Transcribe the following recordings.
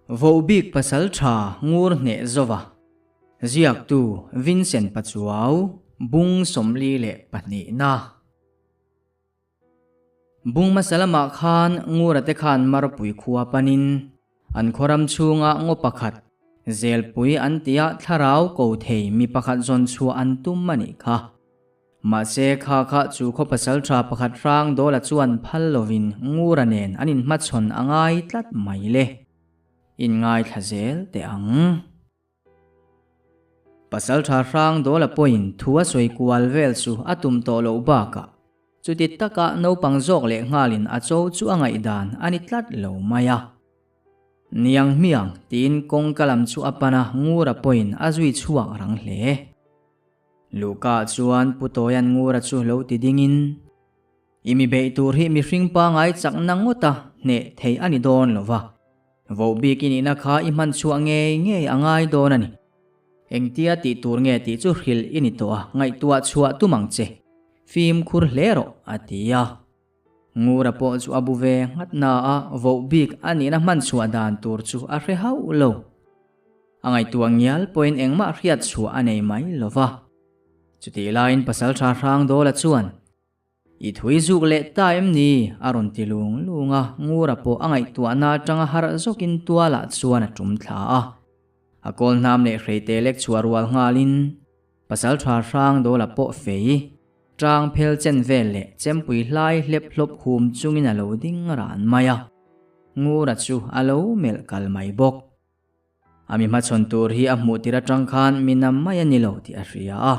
Vohbik Pasaltha Ngur Hneh Zova, Ziaktu Vincent Pachuau, Bung 42 na. Bung hmasa lamah khan Ngura te khan Marpui khua panin an khawram chhunga ngaw pakhat, Zelpui an tia thlarau ko thei mi pakhat zawn chhuah an tum a nih kha. Mahse, kha kha chu khaw pasaltha pakhat hrang Dawla chuan phal lovin Ngura nen an inhmachhawn a ngai tlat mai le. Inngaithla zel teh ang. Pasaltha hrang Dawla pawhin thu a sawi kual vel chu a tum tawh loh bakah chuti taka naupang zawk leh nghalin a cho chu a ngaihdan a ni tlat lo mai a. Niang hmiang tiin kawngka lam chu a pan a, Ngura pawhin a zui chhuak rang hle. Luhka chuan Pu Tawia'n Ngura chu lo ti dingin, I mi beih tur hi mihring pangai chakna ngawta hneh thei a ni dawn lo va, vohbik i nihna kha i hman chhuah ngei ngei a ngai dawn a ni. Engtia tih tur nge tih chu hrilh i ni tawh a, ngaihtuah chhuah tum ang che. Fimkhur hle rawh, a ti a. Ngura pawh chu a bu ve nghat na a, vohbik a nihna hman chhuah dan tur chu a hre hauh lo. A ngaihtuah ngial pawhin engmah hriat chhuah a nei mai lo va. Chutih laiin Pasalṭha Hrangdawla chuan, I thui zuk leh ta em ni? a rawn ti lung lung a, Ngura pawh a ngaihtuahna atanga harh zawkin tualah chuan a tum thla a. A kawl hnam leh hreite lek chhuah rual nghalin Pasalṭha Hrangdawla pawh fei, ṭang phel chen vel leh chempui hlai hlep hlawp hum chungin a lo ding ran mai a, Ngura chu a lo melh kal mai bawk. A mi hmachhawn tur hi a hmuh tir atang khan mi nam mai a ni lo tih a hria a,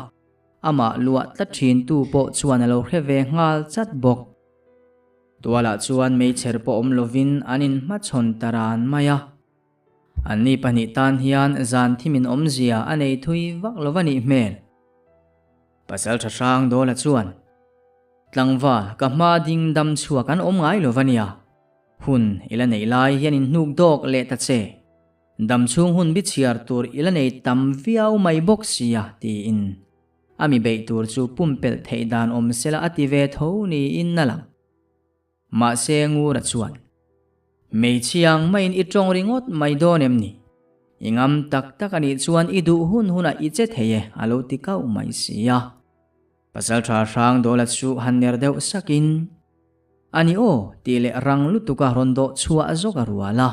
amah luah tlat thintu pawh chuan a lo hre ve nghal chat bawk. Tualah chuan meichher pawh awm lovin an inhmachhawn ta ran mai a. Anni pahnih tan hian zan thimin awmzia a nei thui vak lo va nih hmel. Pasal tha hrang Dawla chuan, Tlangval, ka hma ding dam chhuak an awm ngai lo va nia. Hun i la neih lai hian in hnuk dawk leh ta che. Dam chhung hun bi chhiar tur i la nei tam viau mai bawk sia tiin a mi beih tur chu pumpelh theih dan awm sela a ti ve tho niin a lang. Mahse Ngura chuan, Hmeichhiang maiin i tawng ringawt mai dawn em ni? I ngam tak tak a nih chuan i duh hun hunah i che thei e a lo ti kauh mai sia. Pasalṭha hrang Dawla chu han ner deuh sakin, A ni aw, tih leh rang lutuka rawn dawh chhuah zawk a rual a.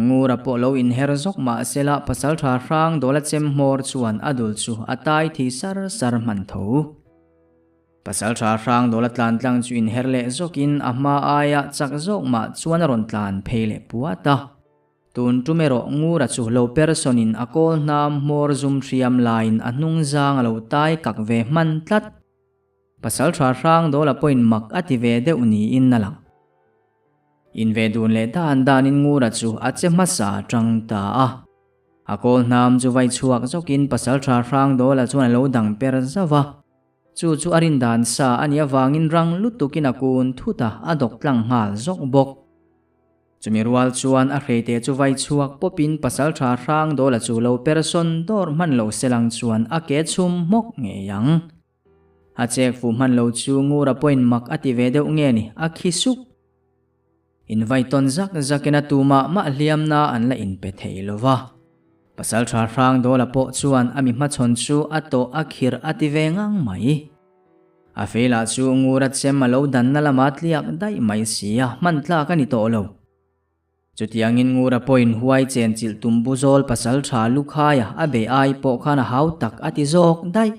Ngura pawh lo inher zawk mah sela pasalṭha hrang Dawla chem hmawr chuan a dul chu a tai thi sar sar hman tho. Pasalṭha hrang Dawla tlan tlang chu inher leh zawkin a hma aia chak zawk mah chuan a rawn tlan phei leh puat a. Tun tum erawh Ngura chu lo person in a kawl hnam hmawr zum hriam laiin a hnung zang a lo tai kak ve hman tlat. Pasal tha hrang Dawla pawhin mak a ti ve deuh niin a lang. In ve dun leh dan danin Ngura chu a che hmasa tang ta a. A kawl hnam chu vai chhuak zawkin Pasal tha hrang Dawla chuan a lo dang per zauh a. Chu chu a rin dan sa a nih avangin rang lutukin a kun thut a, a dawk tlang nghal zawk bawk. Chumi rual chuan a hreite chu vai chhuak pawpin pasalṭha hrang Dawla chu lo person dawr hman lo selang chuan a ke chhum hmawk ngei ang. A chek fuh hman lo chu Ngura pawhin mak a ti ve deuh nge ni, a khi suk. Invai tawn zak zakin a tumah mah hliamna an la inpe thei lo va. Pasalṭha hrang Dawla pawh chuan a mi hmachhawn chu a tawh a khirh a ti ve ngang mai. A feilah chu Ngura chem a lo danna lama tliak daih mai si a, hman tlak a ni tawh lo. Chutiangin Ngura pawhin huai chen chilh tum bu zawl pasal tha Lukhaia a bei ai pawh khan a hau tak a ti zawk daih.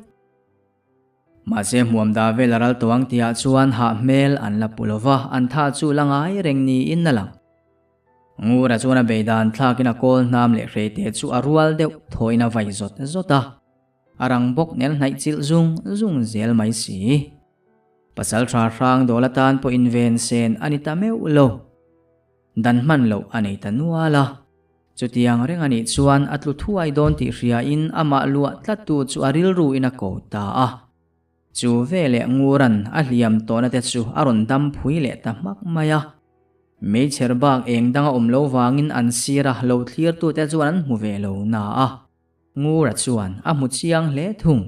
Mahse hmuam da vel a ral tawh ang tihah chuan hah hmel an la pu lo va, an tha chu la ngai reng niin a lang. Ngura chuan a bei dan thlakin a kawl hnam leh hreite chu a rual deuh thawhin a vai zawt zawt a. A rang bawk nen hnaih chilh zung zung zel mai si. Pasal tha hrang dawl atan pawh inven sen a ni ta meuh lo. Dan hman loh a nei ta nual a. Chutiang reng a nih chuan a tlu thuai dawn tih hriain amah luah tlattu chu a rilru in a ko ta a. Chu veleh Nguran a hliam tawhna te chu a rawn dam phui leh ta hmak mai a. Meichher bak eng danga awm lo vangin an sira lo thlirtute chuan an hmu ve lo na a. Ngura chuan a hmu chiang hle thung.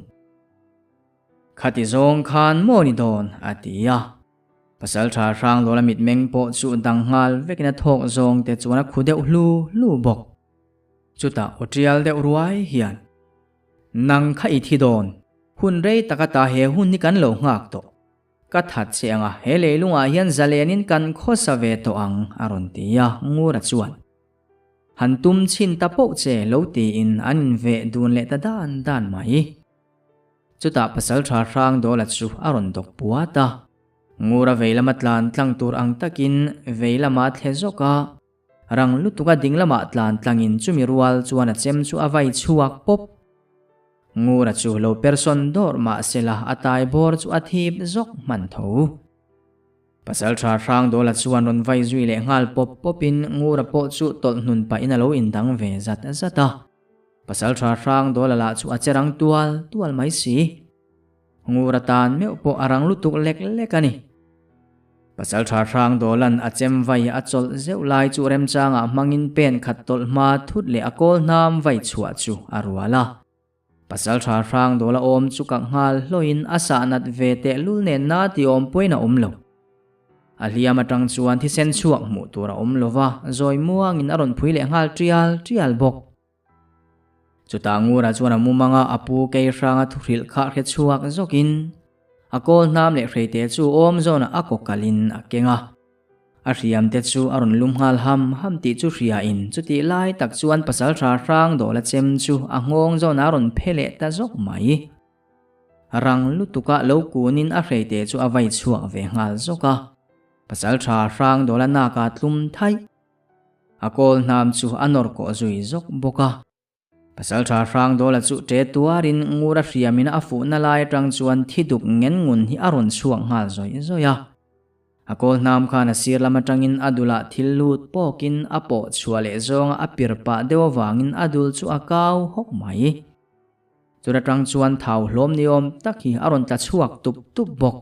Khati zawng khan maw ni dawn? a ti a. Pasalṭha Hrangdawla mitmeng pawh chu dang nghal vekin a thawk zawng te chuan a khu deuh hlu hlu bawk. Chutah aw ṭial deuh ruai hian, Nang kha i thi dawn, hun rei taka ta he hun hi kan lo nghak tawh. Ka that che anga he leilungah hian zalenin kan khawsa ve tawh ang, a rawn ti a, Ngura chuan. Han tum chhin ta poh che lo tiin an inveh dun leh ta dan dan mai. Chutah pasalṭha Hrangdawla chu a rawn dawk puat a, Ngura vei lama tlan tlang tur ang takin vei lama a thle zawk a, rang lutuka ding lamah tlan tlangin chumi rual chuan a chem chu a vai chhuak pawp. Ngura chu lo persawn dawrh mah sela a tai bawr chu a thip zawk hman tho. Pasalṭha Hrangdawla chuan rawn vai zui leh nghal pawp pawpin Ngura pawh chu tawlh hnun pahin a lo indang ve zat zat a. Pasalṭha Hrangdawla lah chu a che rang tual tual mai si. Ngur atan meuh pawh a rang lutuk lek lek a ni. Pasalṭha Hrangdawla'n a chem vai a chawlh zeuh lai chu remchangah hmangin pen khat tawlh hma thut leh a kawl hnam vai chhuah chu a rual a. Pasalṭha Hrangdawla awm chu kak nghal hlawhin a sah nat ve tehlul nen na ti awm pawhin a awm lo. A hliam atang chuan thisen chhuak hmuh tur a awm lo va, zawi muangin a rawn phui leh nghal tial tial bawk. Chutah Ngura chuan a mumanga a pu Keihranga thuhrilh kha hre chhuak zawkin a kawl hnam leh hreite chu awm zawnah a kaw kalin a keng a. A hriamte chu a rawn lum nghal ham ham tih chu hriain chutih lai tak chuan pasalṭha Hrangdawla chem chu a nghawng zawnah a rawn phe leh ta zawk mai. Rang lutuka lo kunin a hreite chu a vai chhuak ve nghal zawk a. Pasalṭha Hrangdawla naka tlum thaih. A kawl hnam chu a nawr kawh zui zawk bawk a. Pasalṭha Hrangdawla chu ṭe tuarin ngur a hriamin a fuhna lai aṭang chuan thi duk ngen ngun hi a rawn chhuak nghal zawih zawih a. A kawl hnam khan a sir lam aṭangin a dulah thil lut pawkin a pawh chhuah leh zawnga a pir pah deuh avangin a dul chu a kau hawk mai. Chut atang chuan thau hlawm ni awm tak hi a rawn tla chhuak tup tup bawk.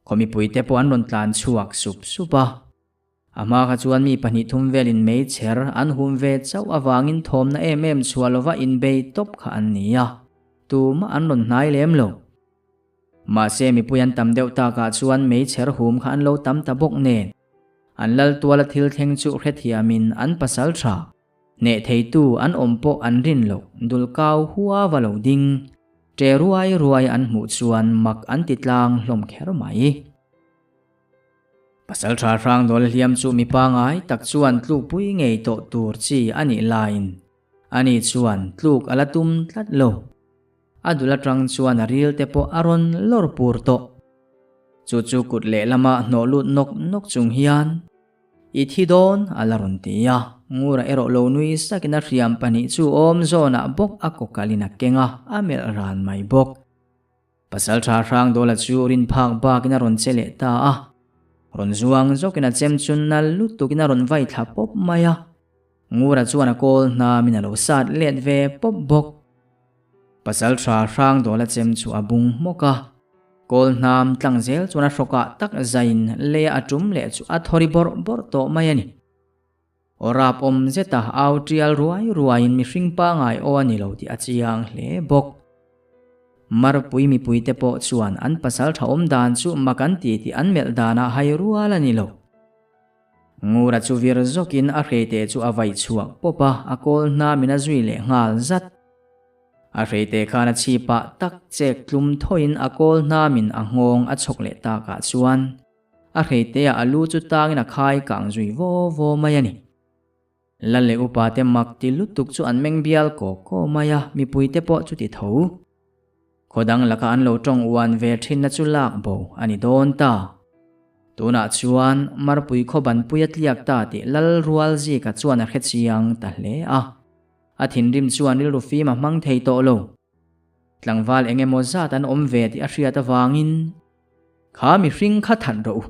Khaw mipuite pawh an rawn tlan chhuak sup sup a. A hma kha chuan mi pahnih thum velin meichher an hum ve chauh avangin thawmna em em chhuah lova inbei tawp kha an ni a, tumah an rawn hnai lem lo. Mahse mipui an tam deuh takah chuan meichher hum kha an lo tam ta bawk nen, an lal tuala thil thleng chu hrethiamin an pasal tha. Hneh theitu an awm pawh an rin loh, dul kau hua va lo ding. Ṭe ruai ruai an hmuh chuan mak an ti tlang hlawm kher mai. Pasalṭha Hrangdawla hliam chu mi pangai tak chuan tlukpui ngei tawh tur chi a nih laiin ani chuan tluk a la tum tlat lo. A dul aṭang chuan a ril te pawh a rawn lawr pur tawh. Chu chu kut lehlama hnawh lut nawk nawk chung hian I thi dawn, a la rawn ti a. Ngura erawh lo nui sakin a hriam pahnih chu awm zawnah bawk a kaw kalin a keng a, a melh ran mai bawk. Pasalṭha Hrangdawla chu rin phak bakin a rawn che leh ta a. Rawn zuang zawkin a chem chu nal lutukin a rawn vai thla pawp mai a. Ngura chuan a kawl hnamin a lo sat let ve pawp bawk. Pasalṭha Hrangdawla chem chu a bung hmawk a, kawl hnam tlang zel chuan a hrawkah tak zaiin leia a ṭum leh chu a thawri bawrh bawrh tawh mai a ni. Aw rap awm zeta au ṭial ruai ruaiin mihring pangai aw a ni lo tih a chiang hle bawk. Marpui mipuite pawh chuan an pasalṭha awm dan chu mak an ti tih an melh danah hai rual a ni lo. Ngura chu vir zawkin a hreite chu a vaih chhuak pawp a, a kawl hnamin a zui leh nghal zat. A hreite khan a chhipah tak chek tlum thawiin a kawl hnamin a nghawng a chhawk leh takah chuan a hreiteah a lu chu tangin a khai kang zui vaw vaw mai a ni. Lal leh upate mak ti lutuk chu an meng bial kaw kaw mai a, mipuite pawh chu ti tho. Khaw dang laka an lo tawng uan ve thinna chu lak bo a ni dawn ta. Tunah chuan Marpui khaw banpui a tliak ta tih Lal Rualzika chuan a hre chiang ta hle a. A thinrim chuan rilru fim a hmang thei tawh lo. Tlangval eng emaw zat an awm ve tih a hriat avangin, Kha mihring kha that rawh u,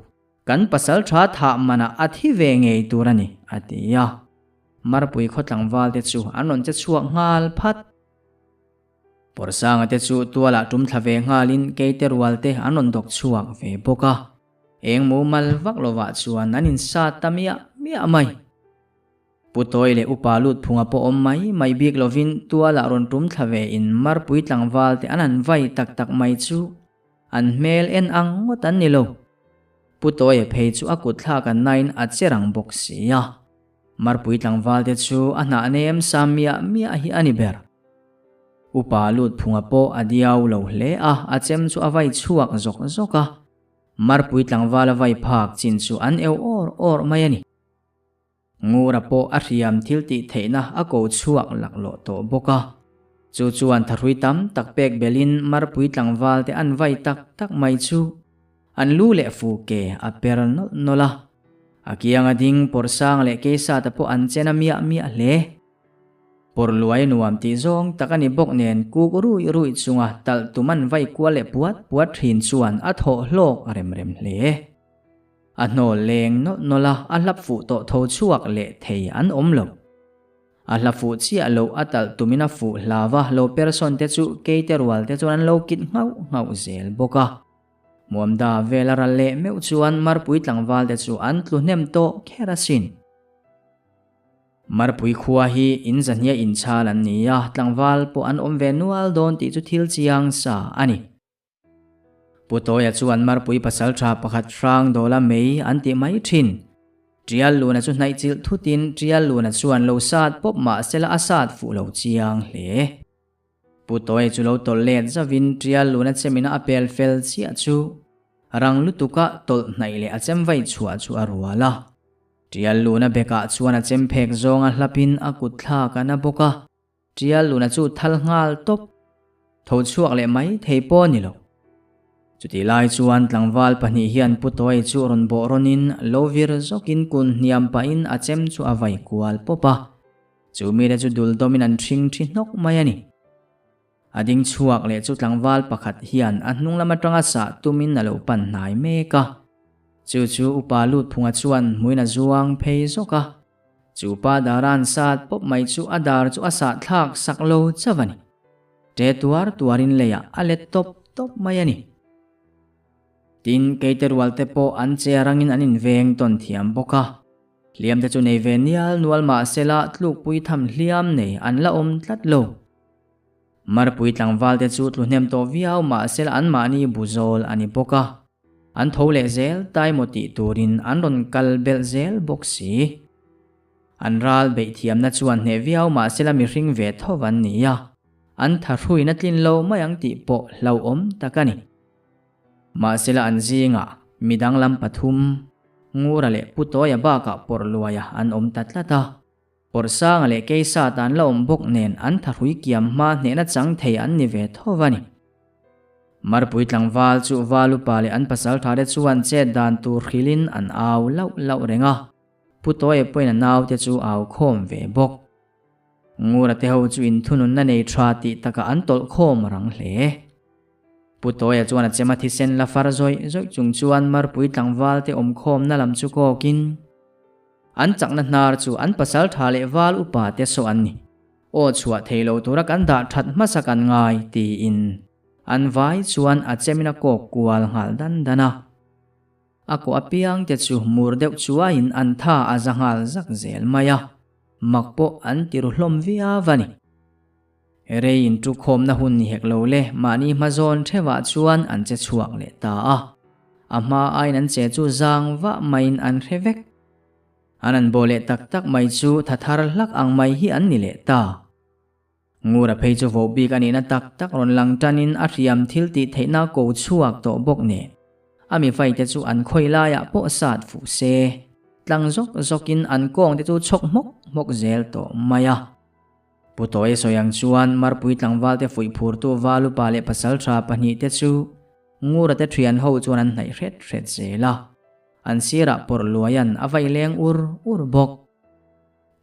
kan pasal tha thah manah a thi ve ngei tur a ni, a ti a. Marpui khaw tlangval te chu an rawn che chhuak nghal phat. Pawrsanga te chu tualah tum thla ve nghalin keite rual te an rawn dawk chhuak ve bawk a. Eng mumal vak lovah chuan an insat ta miah miah mai. Pu Tawi leh Upa Lutphunga pawh awm mai mai bik lovin tualah rawn tum thla ve in Marpui tlangval te an han vai tak tak mai chu an hmel en ang ngawt an ni lo. Pu Tawia phei chu a kut thlak an nain a che rang bawk si a. Marpui tlangval te chu a hnah nem sa miah miah hi a ni ber. Upa lut phunga pawh a diau lo hle a, a chem chu a vai chhuak zawk zawk a. Marpui tlangval a vai phak chin chu an eu awr awr mai a ni. Ngura pawh a hriam thil tih theihna a ko chhuak laklawh tawh bawk a. Chu chuan thahrui tam tak pek belhin Marpui tlangval te an vai tak tak mai chu an lu leh fu ke a per nawlh nawlh a. A kianga ding pawrhsang leh keisata pawh an chen a miah miah hle. Pawr luai nuam tih zawng tak a ni bawk nen kuk rui rui chunga talh tum an vai kual leh puat puat thin chuan a thawh hlawk a rem rem hle. A hnawl leng nawlh nawlh a, a hlap fuh tawh tho chhuak leh thei an awm lo. A hla fuh chiah loh a talh tumin a fuh hlau a, lo person te chu keite rual te chuan an lo kit nghauh nghauh zel bawk a. Muamda vel a ral leh meuh chuan Marpui tlangval te chu an tlu hnem tawh kher asin. Marpui khua hi in zahnia inchhal an ni a, tlangval pawh an awm ve nual dawn tih chu thil chiang sa a ni. Pu Tawia chuan Marpui pasaltha pakhat hrang dawla mei an tih mai thin. Tial luna chu hnaih chilh thutin Tial luna chuan lo sat pawp mah sela a sat fuh lo chiang hle. Pu Tawia chu lo tawlh let zavin Tial luna chemina a pel fel chiah chu rang lutuka tawlh hnaih leh a chem vai chhuah chu a rual a. Tial luna bekah chuan a chem phek zawnga hlapin a kut thlak a na bawk a. Tial luna chu thal nghal tawp, tho chhuak leh mai thei pawh a ni lo. Chutih lai chuan tlangval pahnih hian Pu Tawia chu rawn bawh rawnin lo vir zawkin kun hniam pahin a chem chu a vai kual pawp a. Chu mite chu dul dawmin an ṭhing ṭhi hnawk mai a ni. A ding chhuak leh chu tlangval pakhat hian a hnung lam aṭanga sah tumin a lo pan hnai mek a. Chu chu Upa Lutphunga chuan hmuin a zuang phei zawk a. Chu pa dara'n sat pawp mai chu a dar chu a sah thlak sak lo chauh a ni. Ṭe tuar tuarin leiah a let tawp tawp mai a ni. Tin, keite rual te pawh an che rangin an inveng tawn thiam bawk a. Hliam te chu nei ve nial nual mah sela tlukpui tham hliam nei an la awm tlat lo. Marpui tlangval te chu tlu hnem tawh viau mah sela anmahni bu zawl a ni bawk a. An tho leh zel tai maw tih turin an rawn kal belh zel bawk si. An ral beih thiamna chuan hneh viau mah sela mihring ve tho an ni a, an thahruina tlin lo mai ang tih pawh hlauhawm tak a ni. Mahsela an zingah midang lam pathum, Ngura leh Pu Tawia bakah Pawrhluaia an awm ta tlat a. Pawrhsanga leh Keisat an la awm bawk nen an thahrui kiam hma hnehna chang thei an ni ve tho a ni. Marpui tlangval chu Valupa leh an pasaltha te chuan chet dan tur hrilhin an au lauh lauh reng a, Pu Tawia pawhin a naute chu au khawm ve bawk. Ngura te ho chu inthununna nei tha tih takah an tawlh khawm rang hle. Pu Tawia chuan a chema thisen la far zawih zawih chung chuan Marpui tlangval te awm khawmna lam chu kawkin, An chakna hnar chu an pasal tha leh val upa te saw an ni. Aw chhuah thei lo tura kan dah that hmasa kan ngai, tiin an vai chuan a chemin a kawk kual nghal dan dan a. A kawh apiang te chu mur deuh chuaiin an tha a za nghal zak zel mai a, mak pawh an ti ru hlawm viau a ni. Rei intukhawmna hun ni hek lo le, mahni hmazawn theuhah chuan an che chhuak leh ta a. A hma aiin an che chu zang vah maiin an hre vek. An an bawh leh tak tak mai chu tha thar hlak ang mai hi an ni leh ta. Ngura phei chu voh bik a nihna tak tak rawn lang tanin a hriam thil tih theihna ko chhuak tawh bawk nen a mi vaite chu an khawi laiah pawh sat fuh se, tlang zawk zawkin an kawng te chu chhawk hmawk hmawk zel tawh mai a. Pu Tawia sawi ang chuan Marpui tlangvalte fuih phurtu Valupa leh Pasaltha pahnihte chu Ngura te thian ho chuan an hnaih hret hret zel a, an sirah pawrh luaian a vai leng ur ur bawk.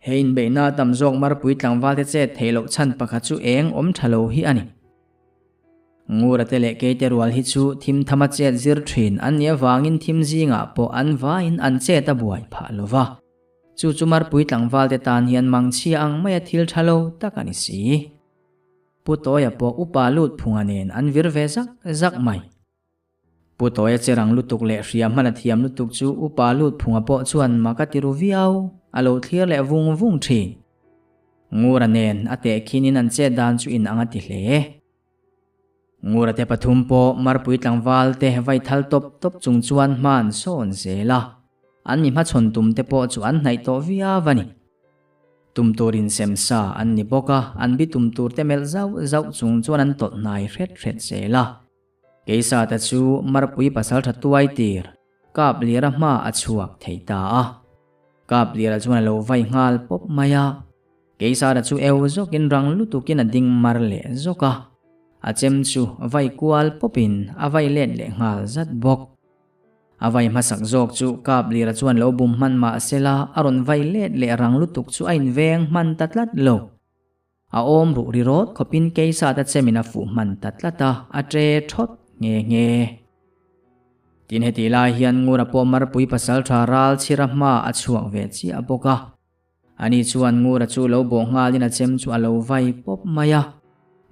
He inbeihna tam zawk Marpui tlangvalte chet theih loh chhan pakhat chu eng awm tha lo hi a ni. Ngura te leh Keite rual hi chu thim thama chet zir thin an nih avangin thim zingah pawh an vaiin an chet a buai phah lo va. Chu chu Marpui tlangvalte tan hian mangchhia ang maia thil tha lo tak a ni si. Pu Tawia pawh upa lut phunga nen an vir ve zak zak mai. Pu Tawia che rang lutuk leh hria hman a thiam lutuk chu upa lut phunga pawh chuan mak a ti ru viau, a lo thlir leh vung vung thin. Ngura nen a tehkhinin an chet dan chu in ang a ti hle. Ngura te pathum pawh marpui tlangval te vai thal tawp tawp chung chuan hma an sawn zel a, an mi hmachhawn tum te pawh chu an hnaih tawh viau a ni. Tum tur insem sa an ni bawk a, an bi tum tur te melh zauh zauh chung chuan an tawlh hnai hret hret zel a. Keisata chu marpui pasaltha tuai tir Kaplira hma a chhuak thei ta a. Kaplira chuan a lo vai nghal pawp mai a. Keisara chu eu zawkin rang lutukin a ding mar leh zawk a. A chem chu vai kual pawpin a vai let leh nghal zat bawk. A vai hmasak zawk chu Kaplira chuan lo bum hman mah sela a rawn vai let leh rang lutuk chu a inveng hman ta tlat lo. A awm ruh ri rawt khawpin Keisata chemin a fuh hman ta tlat a, a ṭe ṭhawt nghe nghe. Tin heti lai hian Ngura pawh Marpui pasalṭha ral chhira hma a chhuak ve chiah bawk a. Ani chuan Ngura chu lo bawh nghalin a chem chu a lo vai pawp mai a.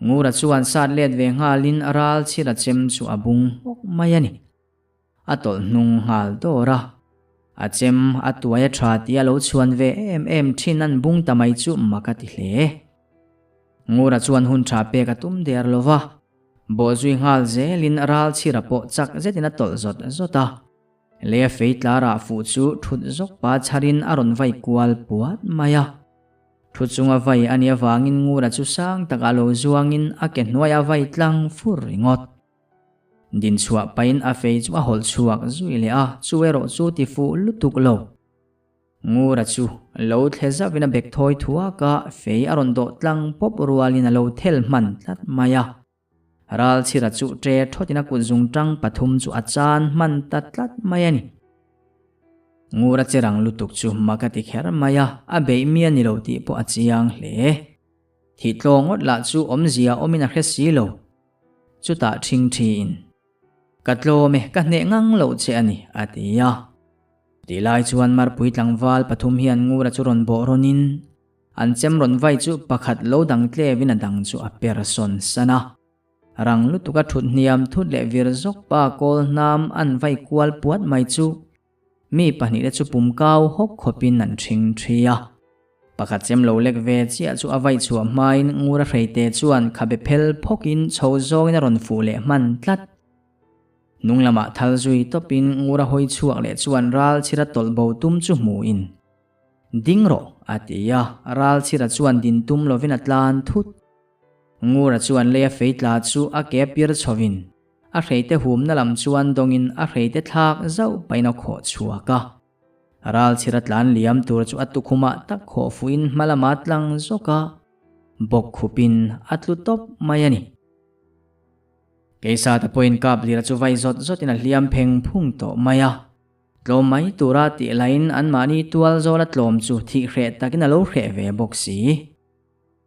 Ngura chuan sat let ve nghalin ral chhira chem chu a bung hmawk mai a ni. A tawlh hnung nghal dawr a. A chem a tuai a tha tih a lo chhuan ve em em thin an bung ta mai chu mak a ti hle. Ngura chuan hun tha pek a tum der lo va. Bawhzui nghal zelin ral chhira pawh chak zetin a tawlh zawt zawt a. Lei a fei tlar ah fuh chu thut zawk pa chharin a rawn vai kual puat mai a. Thu chunga vai a nih avangin Ngura chu sang takah lo zuangin a ke hnuaiah a vai tlang fur ringawt. Din chhuah pahin a fei chu a hawlh chhuak zui leh a, chu erawh chu ti fuh lutuk lo. Ngura chu lo thle zauhin a bek thawi thuak a, fei a rawn dawh tlang pawp rualin a lo thel hman tlat mai a. Ralchhira chu ṭe thawtin a kut zungṭang pathum chu a chan hman ta tlat mai a ni. Ngura che rang lutuk chu mak a ti kher mai a, a beih mi a ni lo tih pawh a chiang hle. Thih tlaw ngawt lah chu awmzia awmin a hre si lo. Chutah ṭhingṭhiin, Ka tlawm e, ka hneh ngang loh che a ni, a ti a. Tih lai chuan Marpui tlangval pathum hian Ngura chu rawn bawh rawnin, an chem rawn vai chu pakhat lo dang tlevin a dang chu a per sawn san a. Rang lutuka ṭhut hniam thut leh vir zawk pa kawl hnam an vai kual puat mai chu Mi pahnihte chu pum kau hawk khawpin an ṭhing ṭhi a. Pakhat chem lo lek ve chiah chu a vaih chhuah hmain Ngura Hreite chuan khabe phel phawkin chho zawngin a rawn fuh leh hman tlat. Hnung lamah thal zui tawpin Ngura hawi chhuak leh chuan ral chhira tawlh bo tum chu hmuin, Ding rawh, a ti a, ral chhira chuan din tum lovin a tlan thut. Ngura chuan lei a fei tla chu a ke pir chhovin a hreite humna lam chuan dawngin a hreite thlak zauh pahin a khawh chhuak a. Ralchhira tlan liam tur chu a tukhumah tak khawh fuhin hma lama tlang zawk a, bawk khupin a tlu tawp mai a ni. Keisata pawhin Kaplira chu vai zawt zawtin a hliam pheng phung tawh mai a. Tlawm mai tura tih lahin anmahni tual zawla tlawm chu thih hreh takin a lo hreh ve bawk si.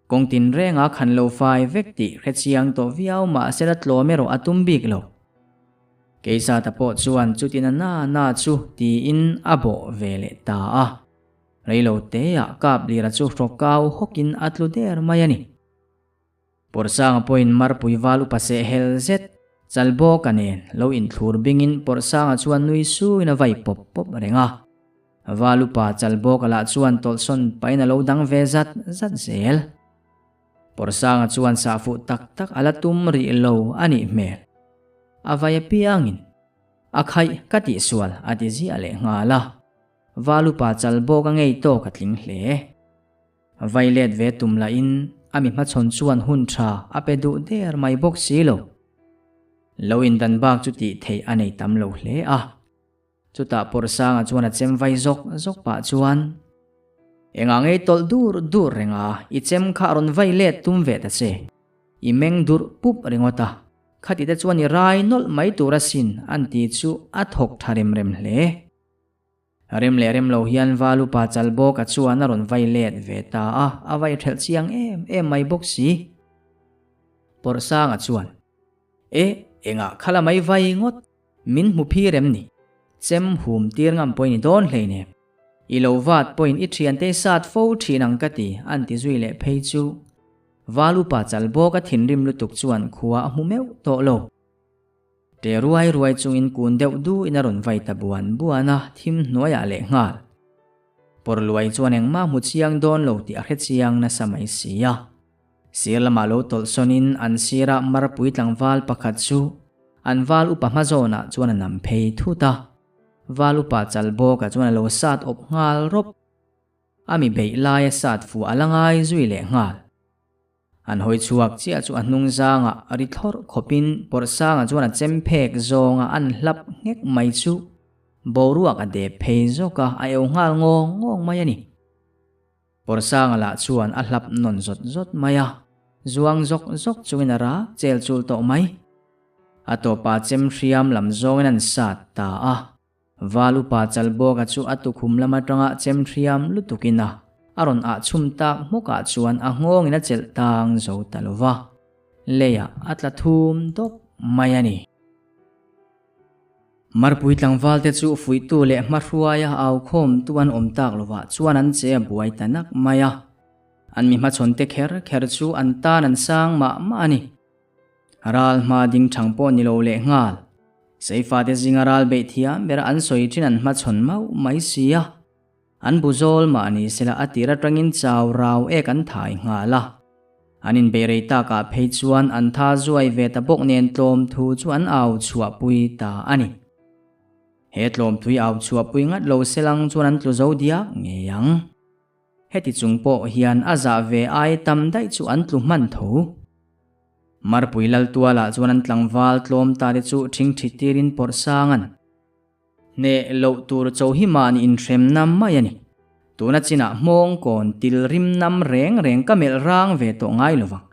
Kawng tin renga khan lo fai vek tih hre chiang tawh viau mahse la tlawm erawh a tum bik lo. Keisata pawh chuan chutin a na na chu tiin a bawh ve leh ta a. Reilo teah Kaplira chu hrawk kau hawkin a tlu der mai a ni. Pawrhsanga pawhin Marpui val upa seh hel zet Chalbawka nen lo inthlur bingin Pawrhsanga chuan nui suin a vai pawp pawp reng a. Valupa Chalbawka lah chuan tawlhsawn pahin a lo dang ve zat zat zel. Pawrsanga chuan sahfuh tak tak a la tum rih lo a nih hmel. A vai apiangin, A khaih ka tihsual a ti ziah leh nghal a. Valupa Chalbawka ngei tawk a tling hle. Vai let ve tum lahin a mi hmachhawn chuan hun tha a pe duh der mai bawk si lo. Lo indan bak chu tih theih a nei tam lo hle a. Chutah Pawrsanga chuan a chem vai zawk zawk pah chuan, Engah ngei tawlh dur dur reng a, i chem kha a rawn vai let tum ve ta che. I meng durh pup ringawt a, khati te chuan i rai nawlh mai tur asin an ti chu a thawk tha rem rem hle. Rem leh rem lo hian Valupa Chalbawka chuan a rawn vai let ve ta a, a vai thelh chiang em em mai bawk si. Pawrsanga chuan, E, engah khala mai vai ngawt? Min hmu phi rem ni. Chem hum tir ngam pawhin i dawn hlei nem. I lo vat pawhin i thiante i sat fo thin ang ka ti, an ti zui leh phei chu. Val upa chal bawk a thinrim lutuk chuan khua a hmu meuh tawh lo. Ṭe ruai ruai chungin kun deuh duhin a rawn vai ta buan buan a, thim hnuaiah leh nghal. Pawrluai chuan engmah hmu chiang dawn lo tih a hre chiang nasa mai si a. Sir lamah lo tawlh sawnin an sira marpui tlangval pakhat chu an val upa hma zawnah chuan a nam phei thut a. Val upa chal bawkah chuan a lo sat awp nghal rawp. A mi beih laia sat fuh a la ngai zui leh nghal. An hawi chhuak chiah chu a hnung zangah ri thlawrh khawpin Pawrhsanga chuan a chem phek zawnga an hlap nghek mai chu boruak a dep phei zawk a, a eu nghal ngawng ngawng mai a ni. Pawrhsanga lah chuan a hlap nawn zawt zawt mai a, zuang zawk zawk chungin a rak chel chul tawh mai. A tawpa chem hriam lam zawngin an sat ta a. Val upa Chalbawka chu a tukhum lam atanga chem hriam lutukin a a rawn ah chhum tak hmawkah chuan a nghawngin a chelh tang zo ta lo va, leiah a tla thum dawp mai a ni. Marpui tlangvalte chu fuihtu leh hmahruaia aukhawmtu an awm tak lovah chuan an che a buai ta nak mai a, an mi hmachhawnte kher kher chu an tan an sang mah mah a ni. Ral hma ding thang pawh ni lo leh nghal. Seifate zinga ral beih thiam bera an sawi thin an hmachhawn mauh mai si a. An bu zawl mah ni sela a tir atangin chau rau ek an thai nghal a. An inbeih rei takah phei chuan an tha zuai ve ta bawk nen tlawm thu chu an au chhuahpui ta a ni. He tlawm thui au chhuahpui ngat lo selang chuan an tlu zo diak ngei ang. Heti chung pawh hian a zah ve ai tam daih chu an tlu hman tho. Marpui Laltualah chuan an tlangval tlawm ta te chu ṭhingṭhi tirin pawrh sang an hneh loh tur cho hi mahni inhremna mai a ni. Tuna chinah hmawng kawn til rim nam reng reng ka melh rang ve tawh ngai lo vang.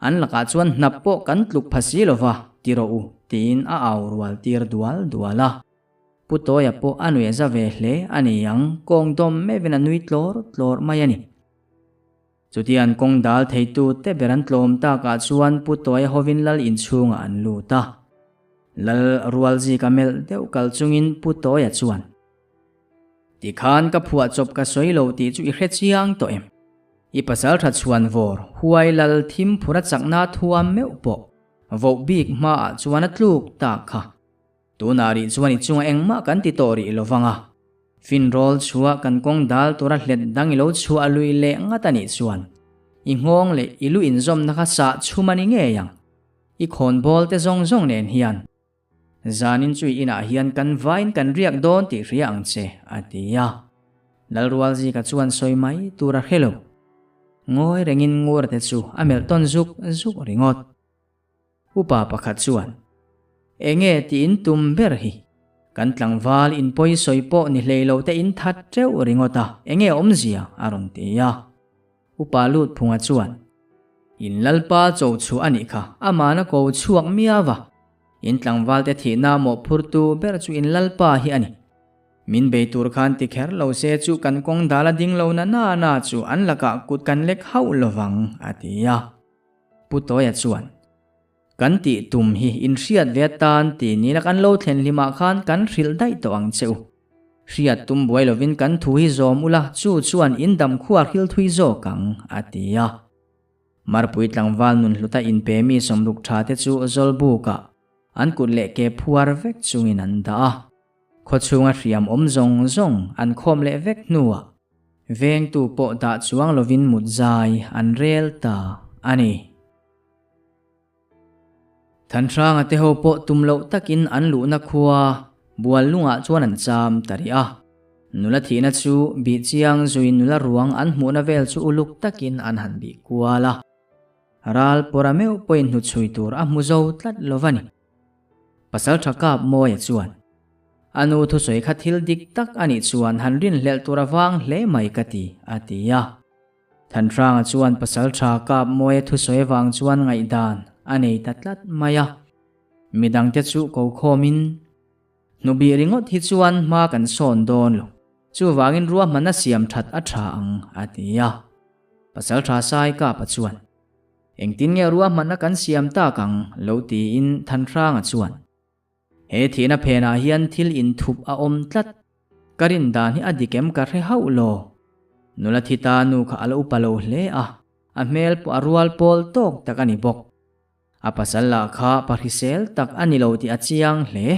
An lakah chuan hnap pawh kan tluk pha si lo va, ti rawh u, tiin a au rual tir dual dual a. Pu Tawia pawh a nuih a za ve hle a ni ang, kawng dawm meuhin a nui tlawr tlawr mai a ni. Chutiang kawng dal theitu te ber an tlawm takah chuan Pu Tawia hovin lal inchhungah an lut a. Lal Rualzika melh deuh kal chungin Pu Tawia chuan, Tikhan ka phuah chawp ka sawi lo tih chu i hre chiang tawh em? I pasal tha chhuan vawr huai lal thim phura chakna thuam meuh pawh voh bik hmaah chuan a tluk tak kha. Tunah rih chuan i chunga engmah kan ti tawh rih lo vang a, finrawl chhuah kan kawng dal tura hlet dang i lo chhuah lui leh ngat a nih chuan i nghawng leh i lu inzawmna kha sah chhum a ni ngei ang. I khawnbawl te zawng zawng nen hian zanin chu i inah hian kan vain kan riak dawn tih hria ang che, a ti a. Lalrualzika chuan sawi mai tur a hre lo. Ngawi rengin Ngurate chu a melh tawn zuk zuk ringawt. Upa pakhat chuan, Enge ti in tum ber hi? Kan tlangval in pawi sawi pawh ni hlei lo te in that teuh ringawt a, enge awmzia? a rawn ti a. Upa lut phunga chuan, In Lalpa cho chhuah a nih kha, amahna ko chhuak miau a. In tlangval te thihna mawhphurtu ber chu in Lalpa hi a ni. Min bei tur khan ti kher lo se chu kan kawng dal a ding lo na na na chu an lakah kut kan lek hauh lovang, a ti a. Pu Tawia chuan, Kan tih tum hi inhriat ve atan ti nila kan lo thlen hlimah khan kan hrilh daih tawh ang che u. Hriat tum buai lovin kan thu hi zawm ula chu chuan in dam khuar hil thui zawk ang, a ti a. Marpui tlangval nun hluta inpe mi sawmruk tha te chu Zawlbukah an kut leh ke phuar vek chungin an dah a. Khawchhunga hriam awm zawng zawng an khawm leh vek hnuah vengtu pawh dah chuang lovin mut zai an rel ta a ni. Thanhranga te ho pawh tum loh takin an luhna khua Buallungah chuan an cham ta rih a. Nula thihna chu bih chiang zui nula ruang an hmuhna vel chu uluk takin an han bih kual a. Ral pawra meuh pawhin hnuchhui tur a hmu zo tlat lo va ni. Pasal tha kap Mawia chuan, A nu thusawi kha thil dik tak a nih chuan han rinhlelh tur a vang hle mai ka ti, a ti a. Thanhranga chuan pasal tha kap Mawia thusawi avang chuan ngaihdan a nei ta tlat mai a. Midangte chu ko khawmin, Hnubih ringawt hi chuan hma kan sawn dawn lo, chuvangin ruahmanna siam that a tha ang, a ti a. Pasal tha Sai Kapa chuan, Engtin nge ruahmanna kan siam tak ang lo tiin Thanhranga chuan, He thihna phenah hian thil inthup a awm tlat, ka rin dan hi a dik em ka hre hauh lo. Nula thi ta nu kha a la upa lo hle a, a hmel pawh a rual pawl tawk tak a ni bawk. A pasal lah kha pa hrisel tak a ni lo tih a chiang hle.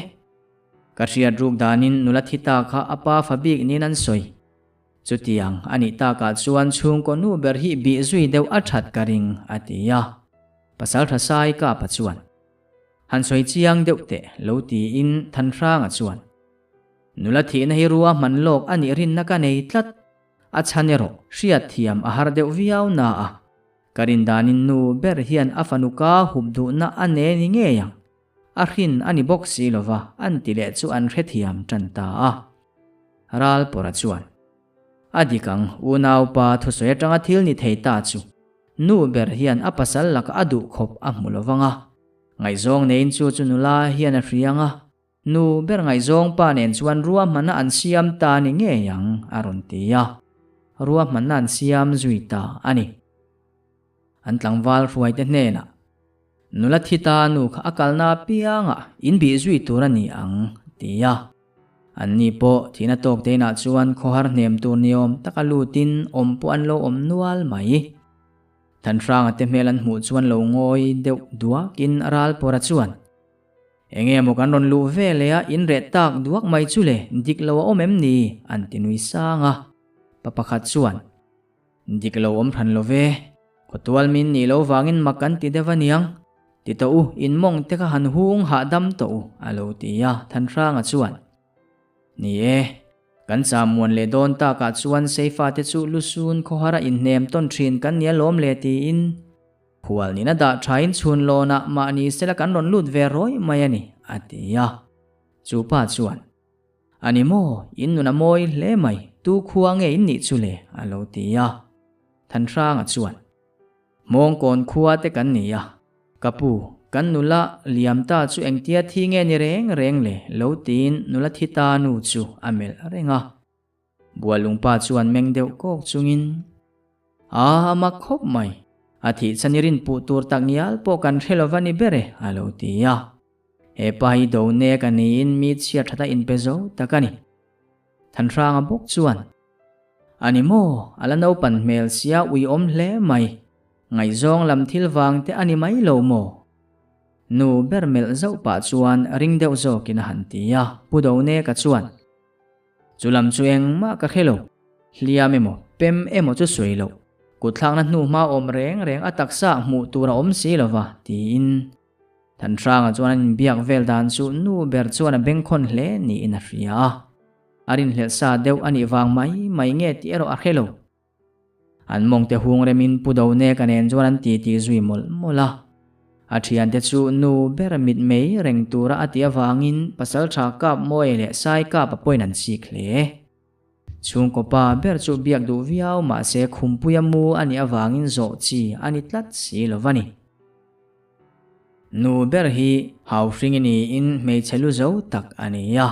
Ka hriat ruk danin nula thi ta kha a pa fa bik niin an sawi. Chutiang a nih takah chuan chhungkaw nu ber hi bih zui deuh a that ka ring, a ti a. Pasaltha Sai Kapa chuan, Han sawi chiang deuh teh, lo tiin Thanhranga chuan, Nula thihna hi rua hman lawk a nih rinna ka nei tlat, a chhan erawh hriat thiam a har deuh viau na a, ka rindanin nu ber hian a fanu ka hup duhna a ne ni ngei ang. A hrin a ni bawk si lova an ti leh chu an hrethiam tan ta a. Ralpawra chuan, A dik ang, unaupa thusawi atanga thil ni thei ta chu nu ber hian a pasal laka a duh khawp a hmu lovang a, ngaihzawng neiin chu chu nula hian a hria ang a, nu ber ngaihzawng pa nen chuan ruahmanna an siam ta ni ngei ang a rawn ti a, ruahmanna an siam zui ta a ni. An tlangval hruaite hnenah, Nula thi ta nu kha a kalna apiangah in bih zui tur a ni ang, ti a. Anni pawh thihna tawk te inah chuan khawhar hnem tur niawm taka lutin awm pawh an lo awm nual mai. Thanhranga te hmel an hmuh chuan lo ngawi deuh duakin Ralpawra chuan, Enge maw kan rawn luh ve leh a, in reh tak duak mai chu le, dik lo a awm em ni? an ti nui sang a. Pa pakhat chuan, Dik lo awm hran lo ve. Khawtual min nih lo vangin mak kan ti deuh aniang. Ti tawh u, in mawng te kha han hung hahdam tawh u, a lo ti a, Thanhranga chuan. Ni e, kan cham muan leh dawn takah chuan Seifa te chu lusun khawhara inhnem tawn thin kan nia lawm le tiin khual nina dah thain chhun lawnah mahni sela kan rawn lut ve rawih mai a ni, a ti a. Chu pa chuan. A ni maw, in nun a mawi hle mai, tu khua nge in nih chu le? a lo ti a. Thanhranga chuan, Hmawngkawn khua te kan ni a, ka pu, kan nula liam ta chu engtia thi nge ni reng reng le? lo tiin nula thi ta nu chu a melh reng a. Bualungpa chuan meng deuh kawk chungin, A, a mak khawp mai. A thih chhan i rin puh tur tak ngial pawh kan hre lova ni ber e, a lo ti a. He pa hi do nek a niin mi chhiat that a inpe zo tak a ni. Thanhranga bawk chuan, A ni maw, a la naupan hmel sia uiawm hle mai. Ngaihzawng lam thil vang te a ni mai lo maw? Nu ber melh zauh pah chuan ring deuh zawkin a han ti a, Pu Doneka chuan, Chu lam chu engmah ka hre lo. Hliam emaw, pem emaw chu sawi loh. Kutthlakna hnuhma awm reng reng a taksa hmuh tur a awm si lo va, tiin Thanhranga chuan an inbiak vel dan chu nu ber chuan a bengkhawn hle niin a hria a. A rinhlelh sa deuh a nih vang mai mai nge tih erawh a hre lo. An mawngte hung remin Pu Doneka nen chuan an titi zui mawlh mawlh a. A thiante chu nu ber mit mei reng tura a tih avangin Pasaltha Kap Mawi leh Sai Kapa pawhin an chik hle. Chhungkaw pa ber chu biak duh viau mahse khumpuia mu a nih avangin zawh chi a ni tlat si lo va ni. Nu ber hi hauhringi niin hmeichhe lu zo tak a ni a.